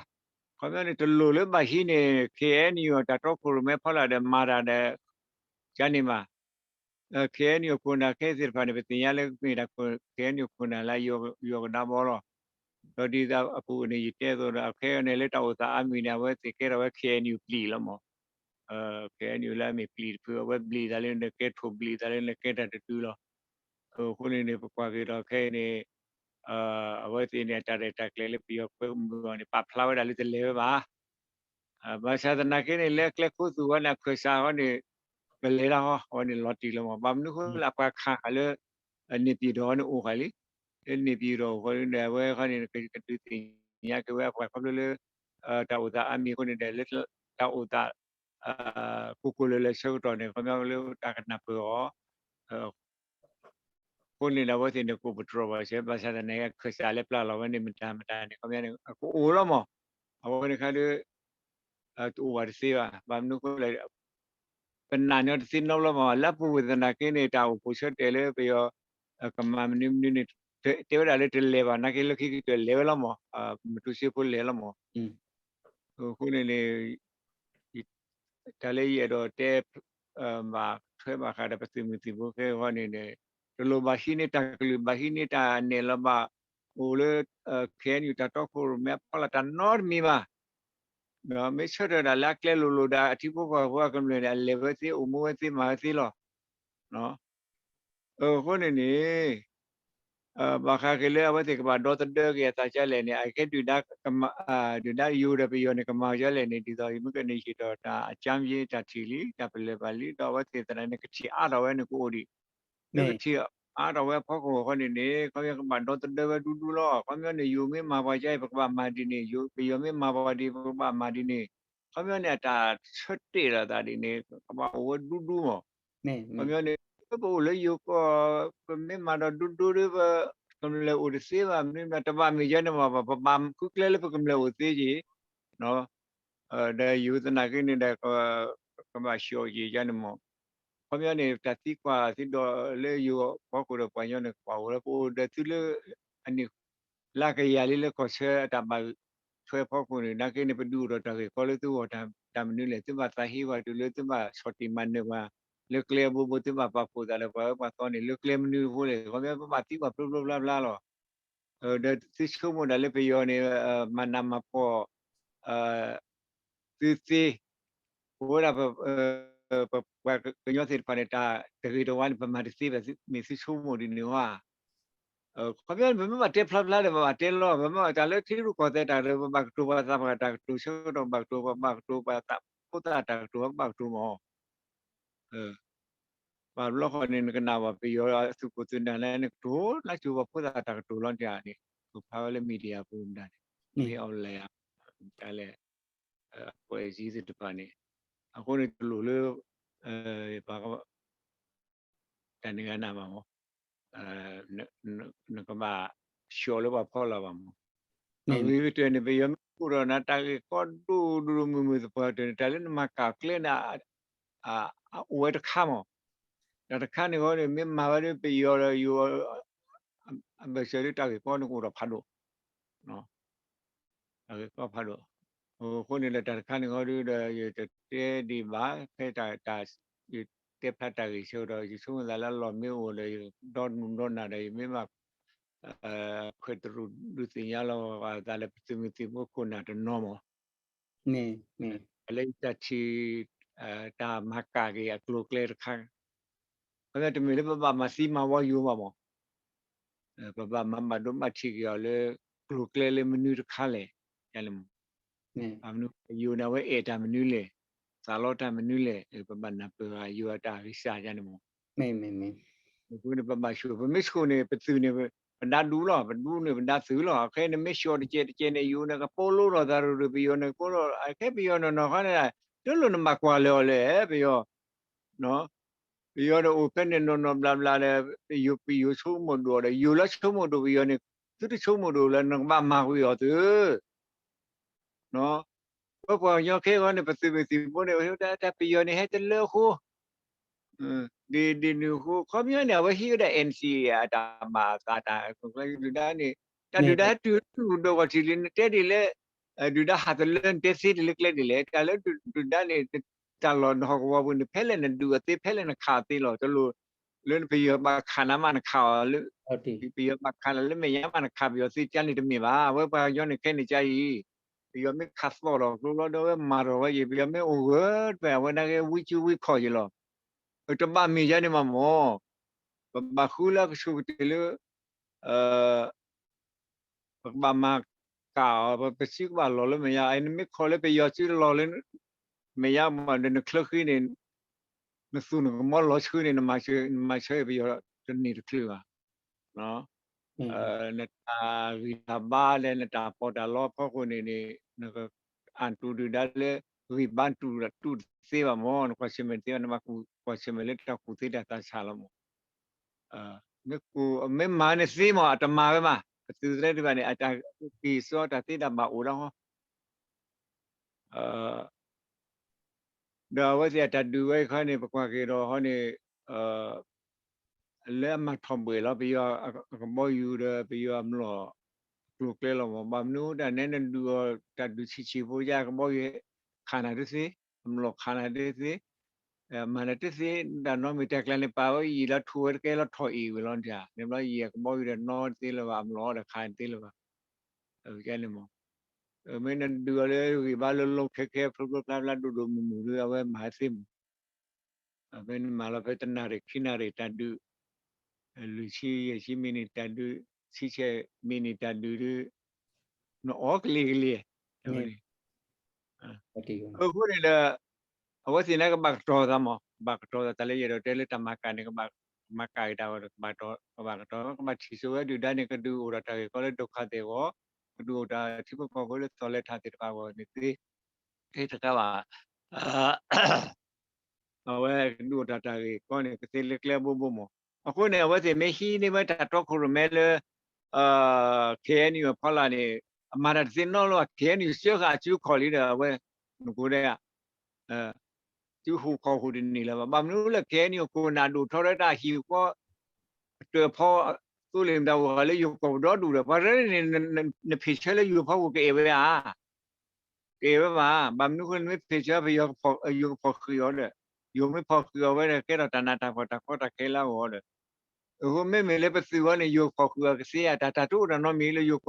ခီပညီန့ၣ် တလိၣ်လၢဘၣ်ဟံးန့ၢ် ခ့ၣ်အဲၣ်ယူၣ် တၢ်တီခိၣ်ရိၣ်မဲဖီလာ်ဒီးမၤတၢ်ဒီး ကန့ၣ်ဘၣ်. ခ့ၣ်အဲၣ်ယူၣ်အခိၣ်နၢ်ခဲသ့ၣ်တဖၣ်န့ၣ် ပသ့ၣ်ညါလၢမ့ၢ်ဒၣ် ခ့ၣ်အဲၣ်ယူၣ်အခိၣ်နၢ်လၢယိၤကဒါဘီလီၤ. ဒီးဒ်သိးအပူၤန့ၣ် ယတဲအသိးဒီး အခဲအံၤန့ၣ်လၢတၢ်အိၣ်သးအါမံၤန့ၣ် အဝဲသ့ၣ်ကဲထီၣ်ဝဲ ခ့ၣ်အဲၣ်ယူၣ်ပျံၤလီၤမး. ခ့ၣ်အဲၣ်ယူၣ် လၢအမ့ၢ်ပျံၤတဖု အဝဲဘျံးသးလၢနကဲထိၣ်ဘျံးသးလၢနကဲတၢ်တတုၤလီၤ. အဃိန့ၣ်န့ၣ် ပကွၢ်က့ၤဒီးခဲအံၤန့ၣ် အဝဲသ့ၣ်န့ၣ် အတၢ်ရဲၣ်တၢ်ကျဲၤလၢပယီၤကွဲမုာ်အီၤန့ၣ် ပာ်ဖျါဝဲဒၣ်လၢတလဲၤဝဲဘၣ်. ဘၣ်ဆၣ်သနာ်က့န့ၣ် လၢအကျဲခိၣ်သူၣ်ဝဲန့ၣ် အခၢၣ်စးဃီန့ၣ် ပလဲၤတၢ်ဃီ အဝဲန့ၣ်လီၤတံၢ်လီၤမး. ဘၣ်မနုၤဃိလၢအပှၤခးဃာ်လၢ န့ၣ်ပံၤဒီးန့ၣ် အိၣ်ဃာ်လံ. လၢန့ၣ်ပံၤဒီးအိၣ်ဃီဒီး အဝဲဃီန့ၣ် ကဒုးသ့ၣ်ညါက့ၤဝဲအပှၤခီဖျိလၢ တၢ်အိၣ်သးအါမံၤအဃိန့ၣ်ဒီး လၢတၢ်အိၣ်သး ကိၢ်ကိၢ်လၢၤလၢၤဆၢကတီၢ်န့ၣ် ခီပညီလၢတၢ်ကနၢ်ပၢၢ်အီၤ အဃိန့ၣ်ဒီး အဝဲသ့ၣ်န့ၣ် ကိးပတြၢၤဘၣ်စဲး ဘၣ်ဆၣ်သနာ်က့ အခၢၣ်စးလၢပျၢ်လီၤဝဲန့ၣ် မတၤမတၤန့ၣ် ခီပညီန့ၣ် အကအိၣ်လီၤမး. အဝဲန့ၣ်ခါဒီး တအိၣ်ဘၣ်တသ့ဘၣ်. ဘၣ်မနုၤအဃိလဲၣ် ပနာ်န့ၢ်တသ့နီတဘျီမး လၢအပူၤကွံာ်သနာ်က့န့ၣ် တၢ်အိၣ်ဖှိၣ်ဆၢတဲာ်လၢပယီၤ ကမၤမနုၤမနုၤန့ၣ် တဲဝဲဒၣ်လၢတလဲၤဘၣ် နာ်က့လၢခံကတၢၢ်လဲၤဝဲလီၤမး မတူစ့ဖိလဲၤလီၤမး. အဃိန့ၣ်န့ၣ် တၢ်လၢယအဲၣ်ဒိးတဲ ဘၣ်ထွဲဘၣ်ဃးဒီးပသုးမုၢ်သံၣ်ဘိခဲအံၤန့ၣ်န့ၣ် တလိၣ်ဘၣ်ဟံးန့ၢ်တၢ်ကလုၢ် ဘၣ်ဟံးန့ၢ်တၢ်နဲၣ်လီၤဘၣ် အိၣ်လၢ ခ့ၣ်အဲၣ်ယူၣ် တၢ်တီခိၣ်ရိၣ်မဲအဖီလာ်တၢ်နီတမံၤဘၣ်. မ့ၢ်ဆၢထၢၣ်ဒၣ်လၢအကျဲလိၤလိၤဒီး အထံဖိကီၢ်ဖိအကမျၢၢ်န့ၣ် အလဲၤဝဲသ့ အိၣ်မူဝဲသ့ မၤဝဲသ့လီၤ. အဃိန့ၣ်န့ၣ် ဘၣ်ဃးက့ၤလၢအဝဲသ့ၣ်ကဘၣ်ဒီသဒၢက့ၤအသးဒ်လဲၣ်န့ၣ် အကဲဒုၣ်ဒါ ဒုၣ်ဒါယိၤဒီးပယီၤန့ၣ် ကမၤဒ်လဲၣ်န့ၣ် ဒ်သိးယမ့ၢ်ကန့ၣ်ယံာ်ဒီးတၢ်အကၠါမ့ၢ်တၢ်ထံၣ်လံ တၢ်ပလၢၢ်ဘၣ်လံ ဒီးအဝဲသ့ၣ်သနာ်က့န့ၣ် ကထံၣ်အါထီၣ်ဝဲန့ၣ်ကအိၣ်ဒံး လၢကထံၣ်အါထီၣ်ဝဲအဖီခိၣ်အဃိန့ၣ်န့ၣ် ခီပညီကဘၣ်ဒီသဒၢဝဲဒူဒူလီၤ. ခီပညီန့ၣ် ယိၤမ့ၢ်မၤပှၤကါအံၤ ပကဘၣ်မၤဒ်န့ၣ် ပယီၤမ့ၢ်မၤပှၤဒ် ပကဘၣ်မၤဒ်န့ၣ် ခီပညီန့ၣ် အတၢ်ဆၢတဲာ်လီၤသးဒ်န့ၣ် ကဘၣ်အိၣ်ဝဲဒူဒူမး. ခီပညီန့ၣ် ပအိၣ်လၢယိၤကီၢ် ပမ့ၢ်မၤဒီးဒူဒူဒီး ပကမျၢၢ်အိၣ်တသ့ဘၣ် မ့ၢ်တဘၣ်မ့ၢ်ယါန့ၣ်မး ပဘၣ်ဃုကျဲလၢပကမျၢၢ်အိၣ်သ့က့ၤ ဒီးယိၤသနာ်က့န့ၣ်ဒီး ကဘၣ်ဆှိးက့ၤယါန့ၣ်မး. ခီပညီန့ၣ် တၢ်သံကွၢ်သံဒိးလၢယိၤဖီခိၣ်ဒီးပှၤကညီန့ၣ် ကဘၣ်အိၣ်လၢပအိၣ်ဒီးသုလၢ အနံၣ် လၢကယၤလံလၢကီၢ်ဆၢအတၢ်ဘၣ်ထွဲဖီခိၣ်န့ၣ် နာ်က့န့ၣ် ပဒုးအိၣ်ထီၣ်တၢ်ဂ့ၢ်ကီလၢသုဂီၢ်တၢ်မနုၤလဲၣ် သုဘၣ်သးဟ့ဝဲတုၤလၢသုဘၣ်ဆီၣ်တံၢ်မၤနၢၤပှၤ လၢကျဲအဘိဘိ သုဘၣ်ပာ်ဖှိၣ်သးလၢပှၤအၢပှၤသီန့ၣ် လၢကျဲမနုၤအဃိလဲၣ် ခီပညီ ပဘၣ်သံကွၢ်ဖျိဖျိဖျါဖျါလီၤ. ဒီးသုဆိကမိၣ်ဒၣ်လၢပယီၤန့ၣ် မၤနးမၤဖှီၣ် သုသ့ ပဝဲဒၣ် ပှၤကညီသ့ၣ်တဖၣ်န့ၣ် တၢ်တဂ့ၤတဝါန့ၣ် ပမၤတသ့ဘၣ် မ့ၢ်သုဆိကမိၣ်ဒ်န့ၣ်ဝဲ ခီပညီန့ၣ် ပမ့ၢ်ဘၣ်တဲဖျါဖျါဒီး ပဘၣ်တဲလီၤ ပမ့ၢ်တၢ်လၢထံရူၢ်ကီၢ်သဲးတၢ်ကတိၤ ပဘၣ်ကတိၤပှၤသးပှၢ်တၢ်ကတိၤ ဆၢကတီၢ်ဘၣ်ကတိၤ ပဘၣ်ကတိၤပှၤသးဖိသၣ်တၢ်ကတိၤ ပဘၣ်ကတိၤမး ပှၤဘျီဃီန့ၣ် နကနၣ်ဘၣ်ပယီၤသုးခိၣ်သုးနၢ်လၢနကတိၤ လၢကၠိပှၤဖိသၣ်တၢ်ကတိၤလီၤတၢ်န့ၣ် ပဖးဝဲလၢ media ပူၤမတၤန့ၣ် မ့ၢ်အီၤလဲၣ် တၢ်လဲၣ် အဖွဲ့အစည်းသ့ၣ်တဖၣ်န့ၣ် အဃိန့ၣ်တလိၣ်လၢ ပှၤ တၢ်န့ၣ်ဂ့ၤနၤဘၣ်မး နကဘၣ်ဆှီလၢပှၤဖီလာ်ဘၣ်မး အဂ့ၤကတၢၢ်န့ၣ် ပယီၤမ့ၢ်အိၣ်ဒီးနၤ တၢ်ဂ့ၢ်ကီဒိၣ်ဒိၣ်ဒိၣ်မုၢ်မုၢ်သပှၢ်ကတၢၢ်န့ၣ် တၢ်လၢနမၤကၢ်ကျဲန့ၣ် အအိၣ်ဝဲတခါမး တၢ်တခါန့ၣ်ဃီန့ၣ် မ့ၢ်မၤဝဲဒီးပယီၤဒီးယိၤ အဘၢၣ်စၢၤဒီးတၢ်ဂ့ၢ်ကီန့ၣ်ကအိၣ်ဒီးဖးဒိၣ် တၢ်ဂ့ၢ်ကီဖးဒိၣ် အဃိန့ၣ်ဒီးတၢ်တခါန့ၣ်ဃီဒီး ယတတဲဒံးဘၣ် ဖဲတၢ် ယတဲဖျါတၢ်ဂ့ၢ်ဆၢကတီၢ် ယဆိကမိၣ်သးလၢအလီၢ်မ့ၢ်အိၣ်ဒီး ယဒီဒူၣ်ဒီနၢ်ဒီး ယမ့ၢ်ဘၣ် ခွဲးတရူးဒုးသ့ၣ်ညါလီၤသးလၢပသုးမုၢ်သံၣ်ဘိခိၣ်နၢ်တနီၤမး လၢယတၢ်ထံၣ် တၢ်မၤကၢ်က့ၤအကျိၤအကျဲတခါ ခီပညီတမ့ၢ်လၢပဘၣ်မၤသံမၤဝီယိၤဘၣ်မး ပဘၣ်မၤဘၣ်ဒိဘၣ်ထံးက့ၤအီၤလၢ ကျိၤကျဲလၢမနုၤတခါလဲၣ် ယန့ၣ်မး ဘၣ်မနုၤ ယိၤန့ၣ် အဝဲအဲၣ်တၢ်မနုၤလဲၣ် သးလီတၢ်မနုၤလဲၣ် ပဘၣ်နၢ်ပၢၢ်ဃာ်ယိၤအတၢ်ဂံၢ်စၢ်ယန့ၣ်မး မ့ၢ်မ့ၢ်မ့ၢ် ပမ့ၢ်ဆိန့ၣ် ပသုးန့ၣ် ပဒါဒူလီၤ ပဒူန့ၣ်ပဒါသုးလီၤ အခဲအံၤနမ့ၢ်ဆှီတကဲးတကဲးန့ၣ် ယိၤန့ၣ်ကပိလိထီၣ်သးရူၢ်ရူၢ် ပယီၤန့ၣ်ကပိလိ အခဲပယီၤနီၢ်နီၢ်ခီန့ၣ် တလိၣ်နဘၣ်ကွၢ်လၢအီၤလဲၣ် ပယီၤ ပယီၤဒီးအိၣ်ဖဲန့ၣ်နီၢ်နီၢ်ဘျးဘျးဒီး ပယိၤဆိကမိၣ်ဒိၣ်ဒီး ယိၤလၢဆိကမိၣ်ဒိၣ်ပယီၤန့ၣ် သုတဆိကမိၣ်ဒိၣ်လၢနကဘၣ်မၤကွံာ်အီၤသု ပပှၤကညီခဲအံၤန့ၣ် ပသုးမုၢ်သံၣ်ဘိန့ၣ် တၢ်ပယီၤန့ၣ်ဟဲတလၢအဃိ ဒ်ဒ်နုၤအဃိ ခီပညီန့ၣ် အဝဲဟံးဝဲဒၣ် NCA အတၢ်ဘၣ်အသးတၢ် ဒုၣ်ဒါန့ၣ် တၢ်ဒုၣ်ဒါဟဲတုၤလၢသုးခိၣ်ဒိၣ်ကီၢ်ထံးလံ နတဲဒ်လဲၣ် ဒုၣ်ဒါဟးတလၢနတဲသ့တလၢကျဲဒ်လဲၣ်, တၢ်လၢဒုၣ်ဒါန့ၣ် တၢ်လီၢ်နဟီၣ်ကဝီၤပူၤန့ၣ် ဖဲလဲၣ်နဒုးအီၤသ့ ဖဲလဲၣ်နခးအီၤသ့လီၤ. တလိၣ်လၢနပယီၤဘၣ်ခးနၤမးနခးအီၤ, လၢပယီၤဘၣ်ခးနၤလၢမဲာ်ညါမးနခးပယီၤသ့ ကန့ၣ်တမ့ၢ်ဘၣ်. အဝဲပှၤကညီန့ၣ်ခဲန့ၣ်ကအံၤ ပယီၤမ့ၢ်ခးသီၣ်ဒီးကျိလီၤဒီး အဝဲမၤထီၣ်ဝဲယံၤ ပယီၤမ့ၢ်အိၣ်ဂၢၢ်တဖၣ် အဝဲနာ်က့ဝံကၠူဝံခီၣ်ယံၤလီၤ. တဘၣ်မ့ၢ်ယါန့ၣ်မးမၢ်, ပဘၣ်ဃုလၢကဆိကတၢၢ်လၢ ပကဘၣ်မၤကၣ်အီၤ, ပစုကဘၣ်လီၤလၢမဲာ်ညါ, နမ့ၢ်ခီလၢပယီၤစုလီၤလၢ မဲာ်ညါမးဒီးနချၢဃံန့ၣ်, နသူၣ်နကမီလီၤဆှုန့ၣ် နမၤဆၢအံၤပယီၤတန့ၢ်တချုးဘၣ်. နတၢ်ဂံၢ်တၢ်ဘါဒီးနတၢ်ပီးတၢ်လီအဖီခိၣ်န့ၣ်န့ၣ် နကအၣ်တူၢ်ဒုၣ်ဒါလၢ ဂံၢ်ဘါတူၢ်တသ့ဘၣ်မၢ်, နကွၢ်ဆၢၣ်မဲာ်တသ့ဘၣ်, နဘၣ်ကွၢ်ဆၢၣ်မဲာ်လၢတၢ်ကူၣ်သ့တၢ်သးဆးလီၤမၢ်. မ့ၢ်မၤန့ၣ်သ့မၢ် အတမၤဝဲမး, ပသုးသရၣ်တဖၣ်န့ၣ် အတၢ်က့ၤစီတၢ်သ့တၢ်ဘၣ်အိၣ်ဒၣ်ဟီ ဒီးအဝဲသ့ၣ်အတၢ်ဒုးဝဲအခါန့ၣ် ပကွၢ်က့ၤဒီးဟီန့ၣ် လၢအမၤထီၣ်ဘှဲၣ်လီၤ ပယီၤအကဘီယူၤဒီး ပယီၤအမျိာ်ကျိၤကျဲလီၤမၢ်. ဘၣ်မနုၤတၢ်နဲနဒုးအီၤ တၢ်ဒုးဆံးဆံးဖိယါ အကဘီယူၤခးနၤတသ့, အမျိာ်ခးနၤတသ့, မၤနၤတသ့, တၢ်နီတမံၤတၢ်ကျါန့ၣ် ပာ်ဝဲယံာ်လီၤထူၣ်ဝဲတကဲလီၤထီၣ်အံၤဝဲလီၤ. န့ၣ်ဘျီယံာ်အကဘီယူၤဒီးနီတသ့လၢၤဘၣ်, အမျိာ်ဒီးခးတသ့လၢၤဘၣ်. န့ၣ်မၢ် မ့ၢ်နဒုးအီၤလၢဂံၢ်ဘါလၢလီခဲခဲ ဖျိဖျိဖျါဖျါ ဒိၣ်ဒိၣ်မုၢ်မုၢ်ဒီး အဝဲမၤသ့မၢ်. ဖဲနမၤလီၤဖဲတနၣ်ရံၣ်ခံနၣ်ရံၣ်တၢ်ဒုး, လွံၢ်ဆံယဲၢ်ဆံမံးနံးတၢ်ဒုး, ဆံဆဲမံးနံးတၢ်ဒုးဒီး နအီၣ်ကလံၤကလံၤ, အဝဲန့ၣ် အဃိန့ၣ်ဒီး အဝဲသ့ၣ်န့ၣ်ကဘၣ်ကတီၤသးမၢ်, ကဘၣ်ကတီၤသး တၢ်လၢယအဲၣ်ဒိးတဲလၢတၢ်မၤကၣ်န့ၣ် ကဘၣ်မၤကၣ်က့ၤတၢ်ဝဲဒီး ကဘၣ်ကတီၤ, ကဘၣ်ထံၣ်ဆိဝဲဒုၣ်ဒါန့ၣ် ကဒုးအိၣ်ဒီးတၢ်ဂ့ၢ်ကီလၢဒိခါသဲးအဂီၢ်, ကဒုးအိၣ်တၢ်ထံဖိကီၢ်ဖိလၢသီၣ်လဲၤထးသ့ၣ်တဖၣ်အဂီၢ်န့ၣ်သ့, တခါဘၣ် အဝဲကဒုးအိၣ်တၢ်တၢ်ဂ့ၢ်ကီန့ၣ် ကသ့လၢကျဲဘိဘိမၢ်. အဃိန့ၣ် အဝဲသ့ၣ်မ့ၢ်ဟံးန့ၢ်ဝဲတၢ်တီခိၣ်ရိၣ်မဲလၢ KNU အဖီလာ်န့ၣ် အမၤတၢ်တသ့နီတဘျီဘၣ်, KNU စၢဃာ်အစုခီၣ်လံဒီး အဝဲ နကိးဒဲး စုဟူးခီၣ်ဟူးတန့ၢ်လၢၤဘၣ်. ဘၣ်မနုၤလၢ KNU ခိၣ်နၢ်ဒိၣ်ထီၣ်ဒီးတၢ်ဟံၣ်ဃီ အတၢၣ်ဖီ သိလ့ၣ်မတၤအိၣ်ဃာ်လၢယိၤကီၢ်ပူၤဒီဒူၣ်ဒီး ပှၤရဲန့ၣ် နဖ့ၣ်ဆၢလၢယိၤဖီခိၣ်ကအဲၣ်ဝဲဧါ, ကအဲၣ်ဝဲဘၣ်. ဘၣ်မနုၤအဃိ နမ့ၢ်ဖ့ၣ်ဆၢပယီၤ ယိၤကဖီၣ်ဃံးအီၤဒီး ယိၤမ့ၢ်ဖီၣ်ဃံးအီၤဝဲဒီး ကဲထီၣ်တၢ်နးတၢ်ဖှီၣ်တၢ်ကီတၢ်ခဲလၢအဂီၢ်ဒီး အဃိမ့မ့ၢ်လၢပသုးဝဲန့ၣ် ယိၤကဖီၣ်ဃံးအီၤကသ့ဧါ, တၢ်တၢ်တအိၣ်တၢ်နီတမံၤလၢယိၤ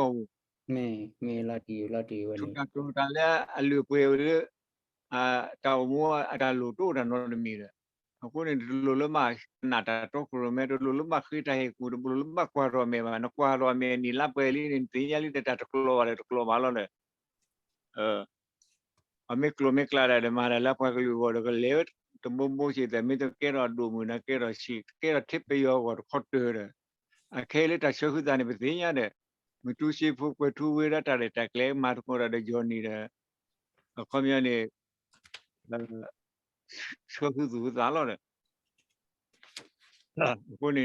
ကီၢ်ပူၤ ထူးတၢ်တိၤတၢ်လၢအလုၢ်အပှ့ၤလၢ တၢ်အိၣ်မူအတၢ်လိၣ်တအိၣ်တၢ်နီတမံၤဒီး အဃိန့ၣ် တလိၣ်လၢဘၣ်ကနၣ်တၢ်တီခိၣ်ရိၣ်မဲ, တလိၣ်လၢဘၣ်ဃ့တၢ်ဟ့ၣ်ကူၣ်, တလိၣ်လၢဘၣ်ကွၢ်ထီၣ်အမဲာ်ဘၣ်. နကွၢ်ထီၣ်အမဲာ်နံၣ်လါပှဲၤလံန့ၣ် နသ့ၣ်ညါလံဒီး တၢ်တကျိၤဘၣ်ဒီးတကျိၤဘၣ်လီၤဒီး အမ့ၢ်ကျိၤမ့ၢ်ကျဲဒၣ်ဒီး မၤတၢ်လၢပှၤကလုာ်အဂီၢ်ဒီး ကလဲၤဝဲတဘိဘိစ့ၢ်ကီး, မ့ၢ်တကဲထီၣ်အဒိၣ်မုၢ်နၤ ကဲထီၣ်ဆံး ကဲထီၣ်ထဲပယီၤအဂီၢ်တခီတၢၢ်ဒီး အခဲအံၤလၢတၢ်ဆၢဃုာ်သးန့ၣ် ပသ့ၣ်ညါဒီး မုၢ်တူစ့ဖိကွဲၤထူဝ့ဒီးတၢ်ရဲၣ်တၢ်ကျဲၤ မၤသကိးတၢ်ဒီးယီၤနံၤဒီး အခီပညီန့ၣ် ဆၢဃုာ်သူၣ်ဃုာ်သးလီၤဒီး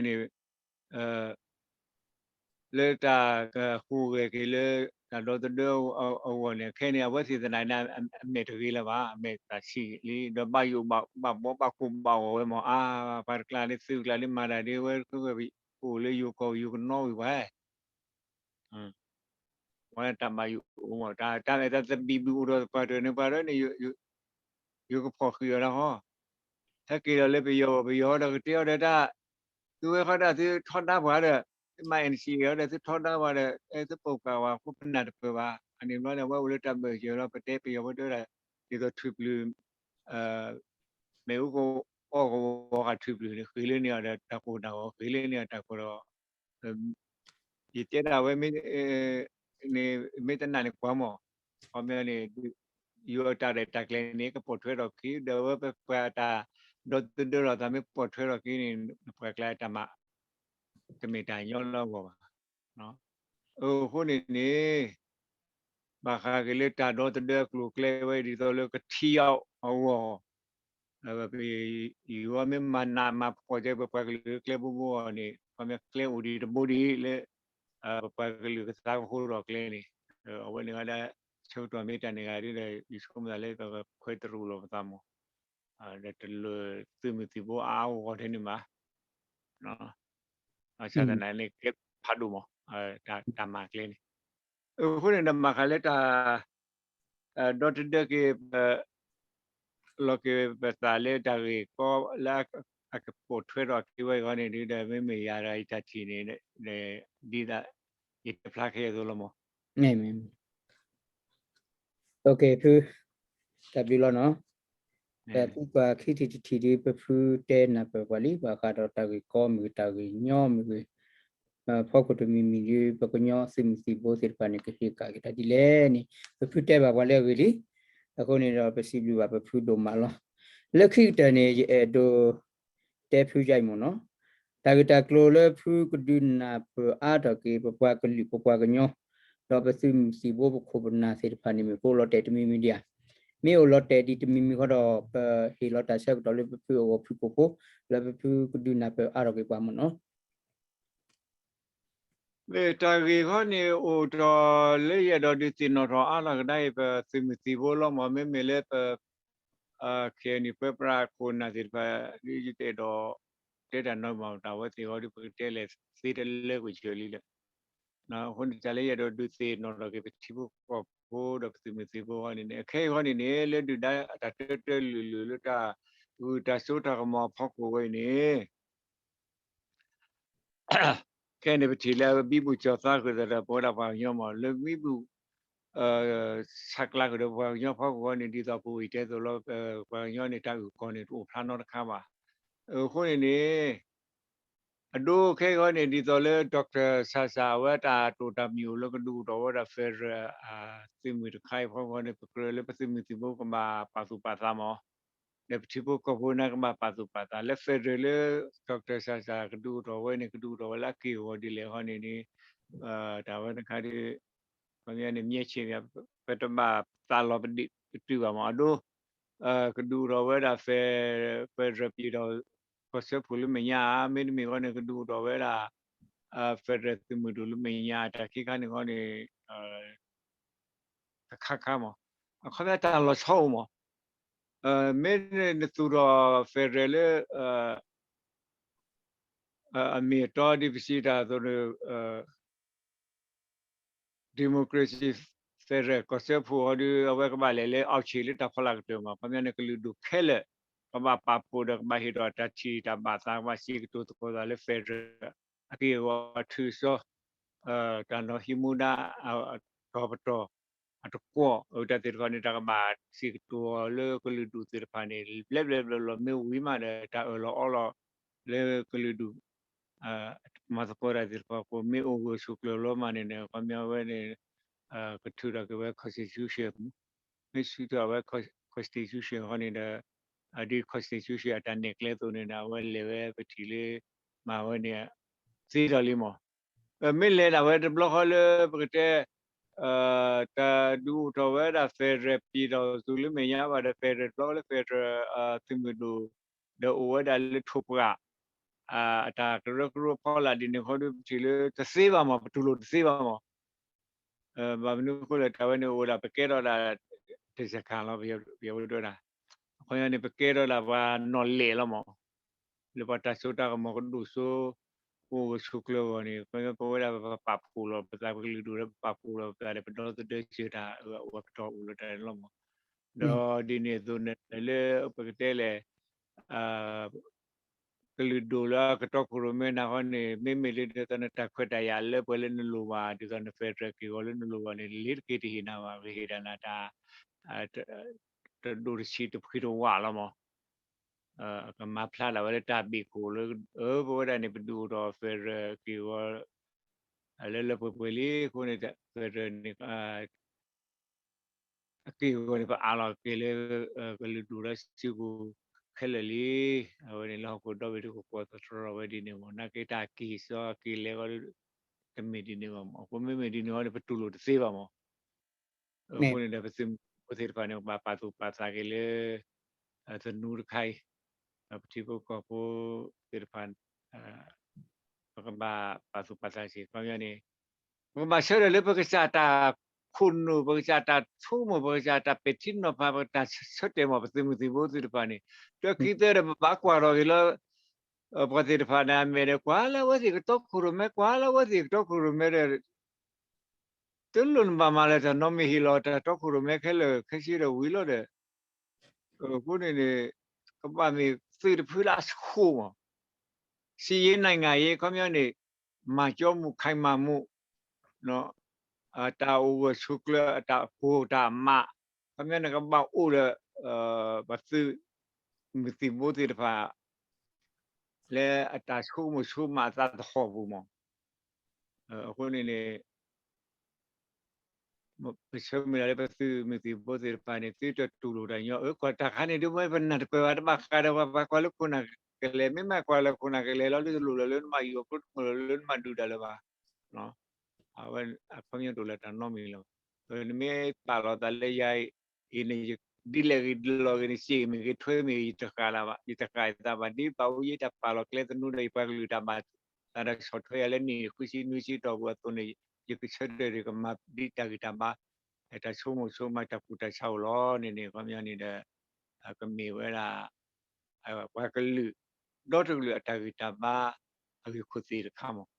အဃိန့ၣ်န့ၣ် လၢတၢ်ကဟူးဂဲၤက့ၤလၢတၢ်ဒီသဒၢအဂီၢ်န့ၣ် ခဲန့ၣ် အဝဲသ့ၣ်သနာ်က့န့ၣ် အမဲာ်တဂ့ၤလၢၤဘၣ်, အမဲာ်တၢ်ဆံးလံ ဒီးဘၣ်ယိၣ်ဘၣ်ဘီဘၣ်ကိၢ်ဘၣ်ဂီၤဝဲမၢ်. အါ ပှၤတကျါန့ၣ် သုးကျါန့ၣ် မၤတၢ်ဒ်ဝဲ ကအိၣ်လၢယိၤကီၢ်ပူၤ ယိၤကနီဝံၤပှၤ ဝဲတၢ်ဘၣ်ယိၣ်အိၣ်မၢ်, တၢ်မဲာ်တၢ်သဘံၣ်ဘုၣ်အိၣ်ဒီးပှၤတၢၢ်န့ၣ် ပှၤတၢၢ်န့ၣ် ယိၤကဖီၣ်ဃံးအီၤဒၣ်ဃီ, ဟဲက့ၤဒီးလၢပယီၤ ပယီၤဒီးကတဲအီၤဒီးတၢ် သုဝဲဃီဒၣ်သုထီဒါပှၤဒီး သုမၤ NCA အီၤဒီး သုထီဒါပှၤဒီး သုပိာ်ကးဝဲအဃိ ပနၢ်တပၢၢ်ဘၣ်. အန့ၣ်ဘျီန့ၣ် အဝဲအိၣ်လၢတၢ်ဘၢၣ်စၢၤလီၤ ပတဲပယီၤဝဲတဲဒၣ် ဒ်သိးထွံၣ်ပျုၢ် မ့ၣ်အူကအီၣ်ကဝီၤဃာ်ထွံၣ်ပျုၢ်န့ၣ် ဃ့လၢန့ၢ်အီၤဒီးတၢ်ကိၢ်တၢ်ဂီၤ ဃ့လၢန့ၢ်အီၤတၢ်ကိၢ်ဒီး ယတဲဒၣ်ဝဲ မ့ၢ်တနာ်န့ၣ်ကွၢ်မၢ်, ခီပညီန့ၣ် ယိၤအတၢ်ရဲၣ်တၢ်ကျဲၤန့ၣ် ကပိာ်ထွဲထီၣ်ခံ ဒီးဝဲပပှၤတၢ်ဒီသဒၢလီၤသးမ့ၢ်ပိာ်ထွဲထီၣ်ခံန့ၣ် ပပှၤကျါတၢ်မၤ တမ့ၢ်တၢ်ညီလၢအဂီၢ်ဘၣ်. အဃိန့ၣ်န့ၣ် ဘၣ်ဃးက့ၤလၢတၢ်ဒီသဒၢအကျိၤအကျဲဝဲ ဒ်သိးလၢကထံအီၤအဂီၢ် ပ ယိၤမ့ၢ်မၤနးမၤဖှီၣ်က့ၤ ပပှၤကလုာ်ကျဲဘိဘိအီၤန့ၣ် ခီပညီကျဲအိၣ်ဒံးတဘိဒံးလၢ ပပှၤကလုာ်ကသးကဟိထီၣ်ကျဲန့ၣ် အဝဲန့ၣ်ဝဲဒၣ် ဆၢကတီၢ်မ့ၢ်တၢ်န့ၢ်ဂၤဒ်ဒီး ယဆိကမိၣ်သးလၢပကခွဲးတရူးလီၤပသးမၢ် ဒီးတလၢာ်သုးမုၢ်သံၣ်ဘိအါအါဂီၢ်ဂီၢ်ထဲန့ၣ်မး ဘၣ်ဆၣ်သနာ်က့န့ၣ် ကဲဖးဒိၣ်မး တၢ်မၤကျဲန့ၣ် အဃိန့ၣ်ဒီးမၤဃးလၢတၢ် ဒီတဒၢက့ၤ လီၤက့ၤပသးလၢတၢ်ဂ့ၢ်ကီလၢအကပိာ်ထွဲထီၣ်အခံဝဲအံၤဃီန့ၣ်ဒီး မ့မ့ၢ်ယၤဒီးယတၢ်ထံၣ်န့ၣ် ဒ်ယတဲဖျါခဲအံၤအသိးလီၤမး. ဖု တၢ်ဘျုးလီၤနီၤ. ဒီးသံကွၢ်ခံထံၣ်တထံၣ်ဒီး ပဖုတဲနၢ်ပၢၢ်ပှၤလံ ဘၣ်ဃးဒီးတၢ်ဂ့ၢ်ကီမ့ၢ်ဂ့ၤ တၢ်ဂ့ၢ်ညီမ့ၢ်ဂ့ၤ ဖီခိၣ်တမံၤမံၤဒီး ပကညီသုးမုၢ်သံၣ်ဘိသ့ၣ်တဖၣ်န့ၣ် ကဟ့ၣ်ကၣ်က့ၤတၢ်ဒ်လဲၣ်န့ၣ် ပဖုတဲဘၣ်ပှၤလၢအဂ့ၢ်လံ. အဃိန့ၣ်ဒီး ပစံးဘျုးဘၣ်ပဖုဒိၣ်မးလီၤ. လၢခံကတၢၢ်န့ၣ် ယအဲၣ်ဒိး တဲဖုယါအံၤမ့ၢ်နီၤ, တၢ်ဂ့ၢ်တၢ်ကျိၤလၢဖုကဒုးနၢ်ပၢၢ်အါထီၣ်က့ၤ ပပှၤကလုာ်ပပှၤကညီ ဒီးပသုးမုၢ်သံၣ်ဘိပခိၣ်ပနၢ်သ့ၣ်တဖၣ်န့ၣ် မ့ၢ်ကအိၣ်လီၤတဲာ်တမံၤမံၤဒံးဧါ. မ့ၢ်အိၣ်လီၤတဲာ်ဒံးတမံၤမံၤဃီဒီး ပဟ့ၣ်လီၤတၢ်ဆၢကတီၢ်လၢပဖုအဂီၢ်ဖုကိာ်ဖိ လၢပဖုကဒုးနၢ်ပၢၢ်အါထီၣ်က့ၤပှၤမ့ၢ်နီၤ. မ့ၢ်တၢ်ဂ့ၢ်ဃီန့ၣ် အိၣ်ထီၣ်လၢယအဲၣ်ဒိးဒုးသ့ၣ်နီၣ်ထီၣ်အါထီၣ်ကဒါအံၤ ပသုးမုၢ်သံၣ်ဘိလီၤမး မ့မ့ၢ်လၢပ ခဲအံၤန့ၣ် ပပှၤခိၣ်နၢ်သ့ၣ်တဖၣ် ဒ်ယတအဲၣ်ဒိးတဲတၢ်နီတမံၤဘၣ် တၢ်ဝဲသ့ၣ်ဃီဒီး ပကတဲလဲၤသ့တလၢကွံာ်စၢၤလံလၢ အဃိန့ၣ် တၢ်လၢယအဲၣ်ဒိးဒုးသ့ၣ်နီၣ်ထီၣ်က့ၤ ပထံဖိကီၢ်ဖိဒီးပသုးမုၢ်သံၣ်ဘိဃီန့ၣ်န့ၣ် အခဲအံၤဃီန့ၣ်န့ၣ် လၢဒုၣ်ဒါအတၢ်တၢတၢလုာ်လုာ်လၢတၢ် ဂုာ်တၢ်စိတၢ်ကမီၤအဖီခိၣ်ဝဲအံၤန့ၣ် ခဲအံၤန့ၣ် ပထံၣ်လၢဘံဘူၣ်ကၠီၤသးဃုာ်သတးဒီး ပဝဲဒၣ်ပှၤကညီမး လၢဘံဘူၣ် ဆးကျးဃုာ်ဒီးပှၤကညီဖီခိၣ်ဃီန့ၣ် ဒ်သိးပဝဲတဲသိးလီၤ ပှၤကညီန့ၣ် တၢ်အုၣ်ကီၤန့ၣ် တအိၣ်ဖျါနီတခါဘၣ်. အဃိန့ၣ်န့ၣ် အဒိခဲအံၤဃီန့ၣ် ဒ်သိးလၢ Doctor Sasa အဝဲတၢ်တိာ်တၢ်မံၤအိၣ်လၢကဒုးအိၣ်ထီၣ်ဝဲဒၣ် federal သုးမုၢ်တခါအံၤဖီခိၣ်န့ၣ် ပကြၢးလၢပသုးမုၢ်သံၣ်ဘိကဘၣ်ပာ်သူၣ်ပာ်သးမး ဒီးပထံဖိကီၢ်ဖိန့ၣ်ကဘၣ်ပာ်သူၣ်ပာ်သး လၢ federal လၢ Doctor Sasa ကဒုးအိၣ်ထီၣ်ဝဲန့ၣ် ကဒုးအိၣ်ထီၣ်ဝဲလၢအက့ၢ်အဂီၤဒ်လဲၣ်ဃီန့ၣ်န့ၣ် တၢ်ဝဲတခါဒီး ခီပညီန့ၣ် မြဲချေ ပတဘၣ်သးလီၤပတုာ်ဘၣ်မး အဒိ ကဒုးအိၣ်ထီၣ်ဝဲဒၣ် federal ပံၤဒီး ကီၢ်စၢဖှိၣ်လၢမဲာ်ညါ မ့တမ့ၢ်ဃီန့ၣ် ကဒုးအိၣ်ထီၣ်ဝဲဒၣ် federal သုးမုၢ်ဒိၣ်လၢမဲာ်ညါ တၢ်ခံခါန့ၣ်ဃီန့ၣ် တခါခါမး အခီပညီတၢ်လီၤဆီအိၣ်မး မ့ၢ်နသူၣ်ထီၣ် federal လၢ အမ့ၢ်အတီဒ်ပစံးတၢ်အသိးန့ၣ် democracy federal ကီၢ်စၢဖှိၣ်အီၤဒီး အဝဲကဘၣ်လဲၤလၢ အောက်ခြေ လၢတၢ်ဖီလာ်ကတၢၢ်မး ခီပညီန့ၣ် ကလုာ်ဒူၣ်ခဲလၢာ် ကဘၣ်ပာ်ဖှိၣ်ဒီးကဘၣ်ဟ့ၣ်ထီၣ်တၢ်ထံၣ်တၢ်ဘၣ်သး ကဘၣ်စံးကတိၤသကိးသးလၢ federal အက့ၢ်အဂီၤအထူးအစီ တၢ်နီၤဟံးမူဒါ အတီၤပတီၢ် အတကွီၢ် တၢ်သ့ၣ်တဖၣ်န့ၣ် တၢ်ကဘၣ်စံးကတိၤအီၤလၢကလုာ်ဒူၣ်သ့ၣ်တဖၣ်န့ၣ် ဘျဲဘျဲဘျီဘျီ မ့ၢ်ဝံၤမးဒီး တၢ်အၢၣ်လီၤအီလီၤလၢကလုာ်ဒူၣ် မၤသကိးတၢ်သ့ၣ်တဖၣ်အဃိ မ့ၢ်အိၣ်ဂၢၢ်ဆိးကျၢၤလီၤမးန့ၣ်န့ၣ် ခီပညီဝဲန့ၣ် ကထုးထီၣ်က့ၤဝဲ constitution မ့ၢ်ထုးထီၣ်ဝဲ constitution ဃီန့ၣ်ဒီး ဒ် constitution အတၢ်နဲၣ်ကျဲအသိးန့ၣ်ဒီး အဝဲလဲၤဝဲပထံၣ်လၢ မၤဝဲန့ၣ် သ့ဒီးလံမး မ့ၢ်လဲၤဒၣ်ဝဲတဘျီဃီလၢပကတဲ တၢ်ဒုးအိၣ်ထီၣ်ဝဲဒၣ် federal ပံၤဒီးသူလၢမဲာ်ညါဘၣ်ဒီး federal တဘျီဃီလၢ federal သုးမုၢ်ဒိၣ် ဒီးအိၣ်ဝဲဒၣ်လၢထိၣ်ပှၢ် အတၢ်ကရၢကရိအဖီလာ်ဒ်န့ၣ်ဃီဒီး ပထံၣ်လၢတသ့ဘၣ်မး ပတူၢ်လိာ်တသ့ဘၣ်မး ဘၣ်မနုၤအဃိလဲၣ် တၢ်ဝဲန့ၣ်အိၣ်ဝဲဒၣ် ပကဲထီၣ်ဒၣ် တစခါလီၤ ပဝဲဒၣ် အခီပညီန့ၣ် ပကဲထီၣ်ဒၣ်ပှၤနီၣ်လဲၣ်လီၤမး လၢပှၤတၢ်စိတၢ်ကမီၤကဒိၣ်စိ အိၣ်ဂၢၢ်ဆိးကျၢၤအဂီၢ်န့ၣ် ခီပညီပဝဲဒၣ်ပပာ်ဖှိၣ်လီၤပသး ပကလုာ်ဒူၣ်ဒီးပပာ်ဖှိၣ်လီၤပသးဒီး ပဒီသဒၢစၢၤတၢ်အၢအဝဲပတီၢ်အိၣ်လီၤတၢ်န့ၣ်လီၤမး ဒီးဒ်န့ၣ်အသိးန့ၣ် လၢပကတဲလဲၣ် ကလုာ်ဒူၣ်လၢအကတီခိၣ်ရိၣ်မဲနၤဃီန့ၣ် မ့မ့ၢ်လၢဒ်သိးနတၢ်ခွဲးတၢ်ယာ်လၢပှဲၤလၢနလိၣ်ဘၣ် ဒ်သိးန federal က့ၢ်ဂီၤလၢနလိၣ်ဘၣ်န့ၣ် လ့ၤတက့ၤတဟ့ၣ်နၤဘၣ် ကဟ့ၣ်ဒၣ်နၤတၢ် တဒိၣ်တဆံးတဖှံတဝးလီၤမး ကမၤဖျါဒၣ်ဝဲလၢတၢ်ဘ့ၣ်ခိၣ်လၢ အၢ ပဝဲဒၣ်န့ၣ် ပဒုးအိၣ်ထီၣ် federal က့ၢ်ဂီၤ လၢလၢပှဲၤပှဲၤလံအဃိန့ၣ် federal န့ၣ် အက့ၢ်အဂီၤန့ၣ် ပအးလီၤက့ၤလၢ ကလုာ်ဒူၣ်လၢစုပူၤခဲလၢာ်လံ. အဝဲန့ၣ်လၢဟီၣ်ခိၣ်ဒီဘ့ၣ်ဒၣ်ကကွီၢ်သတြီဝဲဒ်န့ၣ်မး နာ်က့တၢ်က့ၤစီက့ၤလဲၤဂီၢ် တမ့ၢ်ဒ်န့ၣ်ဘၣ်မး အဃိမ့မ့ၢ်ဒ်န့ၣ်အဃိန့ၣ် ပတူၢ်လိာ်တသ့ဘၣ်မး အဃိန့ၣ်ဒီး ပသုးမုၢ်သ့ၣ်တဖၣ်န့ၣ် ပကဘၣ်ပာ်သူၣ်ပာ်သးက့ၤလၢ သနူတခါအံၤ ပထံဖိကီၢ်ဖိသ့ၣ်တဖၣ် ပကဘၣ်ပာ်သူၣ်ပာ်သးက့ၤ ခီပညီန့ၣ် ပကဘၣ်ဆၢထၢၣ်လၢပကစၢ်တၢ်ခိၣ်နူာ် ပကစၢ်တၢ်ဆိကမိၣ် ပကစၢ်တၢ်ပဲာ်ထံနီၤဖး ပကစၢ်ဆၢတဲာ်မး ပသုးမုၢ်သံၣ်ဘိသ့ၣ်တဖၣ်န့ၣ် ဒီးခံသၢဒီးပဘၣ်ကွၢ်ထီၣ်က့ၤလၢ ပှၤသ့ၣ်တဖၣ်န့ၣ် အမဲာ်ဒီး ကွၢ်လၢအဝဲသ့ၣ်ကတီခိၣ်ရိၣ်မဲ ကွၢ်လၢအဝဲသ့ၣ်ကတီခိၣ်ရိၣ်မဲဒီး တလိၣ်နဘၣ်မၤလၢတၢ်နီတမံၤဟ့ၣ်လီၤ တၢ်တီခိၣ်ရိၣ်မဲခဲလၢာ်ခဲဆ့ဒီးဝံၤလီၤဒီး, အဃိန့ၣ်န့ၣ် ကဘၣ်မ့ၢ်သုးတဖုလၢအဆှိၣ်မး, စစ်ရေးနိုင်ငံရေး ခီပညီန့ၣ် မၤကၠီမူၣ် ခိုင်မာမှု, အတၢ်အိၣ်ဂၢၢ်ဆိးကျၢၤ အတၢ်ကိၢ်တၢ်မး, ခီပညီန့ၣ် ကဘၣ်အိၣ်ဒီး ပသုးမုၢ်သံၣ်ဘိသ့ၣ်တဖၣ် လၢအတၢ်ဆိကမိၣ်ဆိကမးအသးသဟီၣ်ပူၤမး. အဃိန့ၣ်န့ၣ် ပဆၢမုၢ်လၢ်လၢပသုးမုၢ်သံၣ်ဘိသ့ၣ်တဖၣ်န့ၣ် သုတတူၢ်လိာ်တၢ်ညီ အၢ ကွၢ်တၢ်ခါန့ၣ် ဒ်မ့ၢ်ပနၢ်တပၢၢ်ဘၣ် တဘၣ်ဃးဒီးပှၤ ပှၤကွၢ်လၢခိၣ်နၢ်ကလဲၤ မ့မ့ၢ်ကွၢ်လၢခိၣ်နၢ်ကလဲၤလီၤ ဒ်တလိၣ်လၢၤလၢနဘၣ်ယူၤအဖိ တလိၣ်လၢၤလၢနဘၣ်ဒုၣ်တၢ်လၢၤဘၣ်. အဝဲအခီပညီတအိၣ်လၢတၢ်နီတမံၤလၢၤဘၣ်. နမ့ၢ်ပာ်လီၤသးလၢယၤအံၤန့ၣ် ဒ်လဲၣ်ဂ့ၤဒ်လဲၣ်ဂ့ၤန့ၣ် စ့ၢ်ကီးမ့ၢ်ဂ့ၤ ထွဲမ့ၢ်ဂ့ၤ ယတဃၣ်လၢၤဘၣ် ယတဃၣ်ယသးဘၣ် ဒ်ပာ်ဝဲယတၢ်ပာ်လီၤကျဲသနူဒီး ယပှၤကလုာ်တၢ်ဘၣ်သးဒီးဆီၣ်ထွဲယၤလၢနံၣ်ဃုဆံနွံဆံတီၢ်ပူၤအသိးန့ၣ် ယကဆၢထၢၣ်ဒီးကမၤဒ်တၢ်ဂံၢ်တၢ်ဘါ တၢ်ဆိကမိၣ်ဆိကမး တၢ်ကူၣ်တၢ်ဆးအိၣ်လီၤန့ၣ်န့ၣ် ခီပညီန့ၣ်ဒီး ကမ့ၢ်ဝဲဒၣ် ပှၤကလုာ် ဒီတကလုာ်အတၢ်ဂံၢ်တၢ်ဘါ အဂ့ၢ်ခိၣ်သ့ၣ်တခါမး.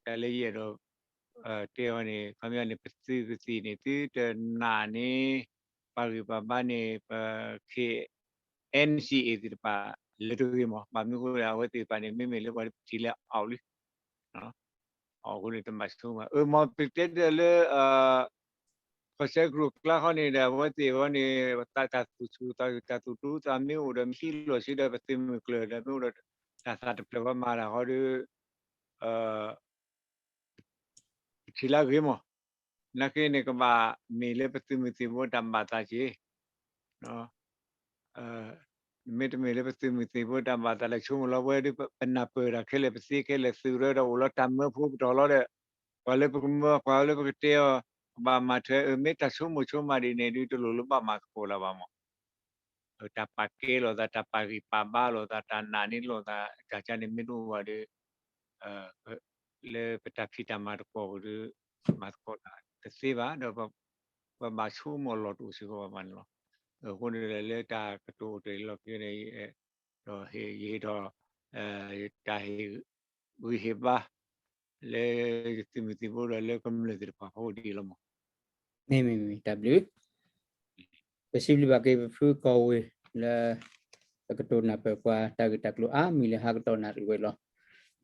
တၢ်လၢယအဲၣ်ဒိး တဲအီၤန့ၣ် ခီပညီန့ၣ် ပသုးကသံၣ်န့ၣ် သုတနာ်န့ၣ် ပှၤဂံၢ်ပှၤဘါန့ၣ် ပ K N C A သ့ၣ်တဖၣ် လၢတဂ့ၤမး ဘၣ်မနုၤအဃိဒီး အဝဲသ့ၣ်တဖၣ်န့ၣ် မ့မ့ၢ်လၢပှၤတထံၣ်လၢအအိၣ်လံ အဃိန့ၣ် တမၤဆိကမိၣ် အၢ မ်ပကတဲဒီးလၢ ခီၣ်စဲကရူၢ်ကျါဃီန့ၣ်ဒီး အဝဲသ့ၣ်အဂီၢ်န့ၣ် တၢ်သူၣ်ဆူၣ်သးဂဲၤ တၢ်သူၣ်တူၢ်သးမ့ၢ်အိၣ်ဒီး မ့ၢ်ဟံးလီၢ်ဆံဒီး ပသုးမုၢ်ကျၢၢ်ဒီး မ့ၢ်အိၣ်ဒီး တၢ်သးတဖျၢၣ်ဝဲမၤတၢ်ဃီဒီး ပထံၣ်လၢအဂ့ၤမး, နာ်က့န့ၣ် ကဘၣ်မ့ၢ်လၢပသုးမုၢ်သံၣ်ဘိတၢ်ဘၣ်သးက့ၤ မ့တမ့ၢ်လၢပသုးမုၢ်သံၣ်ဘိတၢ်ဘၣ်သးလၢဆိကမိၣ်လီၤဝဲဒီး ပနၢ်ပၢၢ်တၢ်ခဲလၢာ် ပသ့ခဲလၢာ်သုးရၢဒီးအိၣ်လီၤတၢ်မၢဖိပတီၢ်လီၤဒီး ပှၤလၢပကမၢ ပှၤလၢပကတဲအီၤ ကဘၣ်မၤထွဲ အၢ မ့ၢ်တၢ်ဆိကမိၣ်ဆိကမးဒ်န့ၣ်ဒုး တလိၣ်လၢဘၣ်မၤသကိးလၢၤဘၣ်မး တၢ်ပာ်ကဲလိာ်သး တၢ်ပာ်ဂံၢ်ပာ်ဘါလိာ်သး တၢ်နာ်န့ၢ်လိာ်သး တၢ်ကါန့ၣ်မ့ၢ်တအိၣ်ဘၣ်ဒီး လၢပတၢ်ဖံးတၢ်မၤသကိးပူၤဒီး မၤသကိးတၢ်တသ့ဘၣ်ဒီး ပဘၣ်ဆိကမိၣ်အလီၢ်တအိၣ်စ့ၢ်ကီးဘၣ်န့ၣ်လီၤ. အဃိန့ၣ်လၢတၢ်ကတိၤအိၣ်တ့ၢ်လီၤက့ၤန့ၣ် ဒီးယဟ့ၣ်ဒီး တၢ်ဟ့ၣ်ဂံၢ်ဟ့ၣ်ဘါ လၢသုးမုၢ်သံၣ်ဘိဒီးလၢကမျၢၢ်သ့ၣ်တဖၣ်ဖိဒ်အံၤလီၤမး. မ့မ့ၢ်မ့ၢ်တၢ်ဘျုး ပစံးဘျုးဘၣ်က့ၤပဖုကီၢ်ဝ့ၤလၢ ပကတိၤနၢ်ပၢၢ်ပှၤတၢ်ဂ့ၢ်တၢ်ကျိၤအါမံၤလၢဟါကတီၢ်နၣ်ရံၣ်ဝဲလီၤ.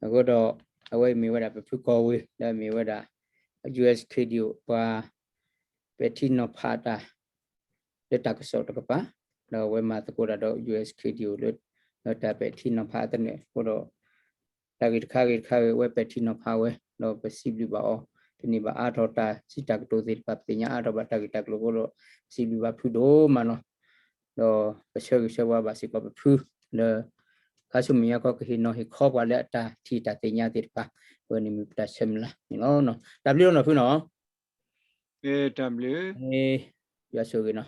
အဃိဒီး အဝဲအံၤမ့ၢ်ဝဲဒၣ်ပဖုကီၢ်ဝ့ၤလၢအမ့ၢ်ဝဲဒၣ် U S K D O ပှၤ ပဲာ်ထံနီၤဖးတၢ် လၢတၢ်ကစီၣ်တကပၤ ဒီးအဝဲမၤသကိးတၢ်ဒီး U S K D O လၢ တၢ်ပဲာ်ထံနီၤဖးအသနၢၣ်အဃိဒီး တၢ်ဂ့ၢ်တခါဂ့ၢ်တခါဂ့ၢ် အဝဲပဲာ်ထံနီၤဖးဝဲ ဒီးပစံးဘျုးဘၣ်အီၤ တန့ၢ်ဘၣ်အါထီၣ်တၢ်စံးတၢ်ကတိၤသ့ၣ်တဖၣ် ပသ့ၣ်ညါအါထီၣ်ဘၣ်တၢ်ဂ့ၢ်တၢ်ကျိၤအဃိဒီး ပစံးဘျုးဘၣ်ဖုဒိၣ်မးနီၤ. ဒီးပဆၢဂ့ၤဆၢဝါဘၣ်စ့ၢ်ကီးပဖုလၢ ခါဆူမဲာ်ညါခီကဟ့ၣ်နီၤဟ့ၣ်ခီပှၤလၢအတၢ်ထံၣ်တၢ်သ့ၣ်ညါသ့ၣ်တဖၣ် အဝဲန့ၣ်မ့ၢ်ပတၢ်ဆၢမုၢ်လၢ်န့ၣ်လီၤ. တၢ်ဘျုးလီၤနီၤဖုနီၤ. တၢ်ဘျုး ယွၤဆိၣ်ဂ့ၤနီၤ.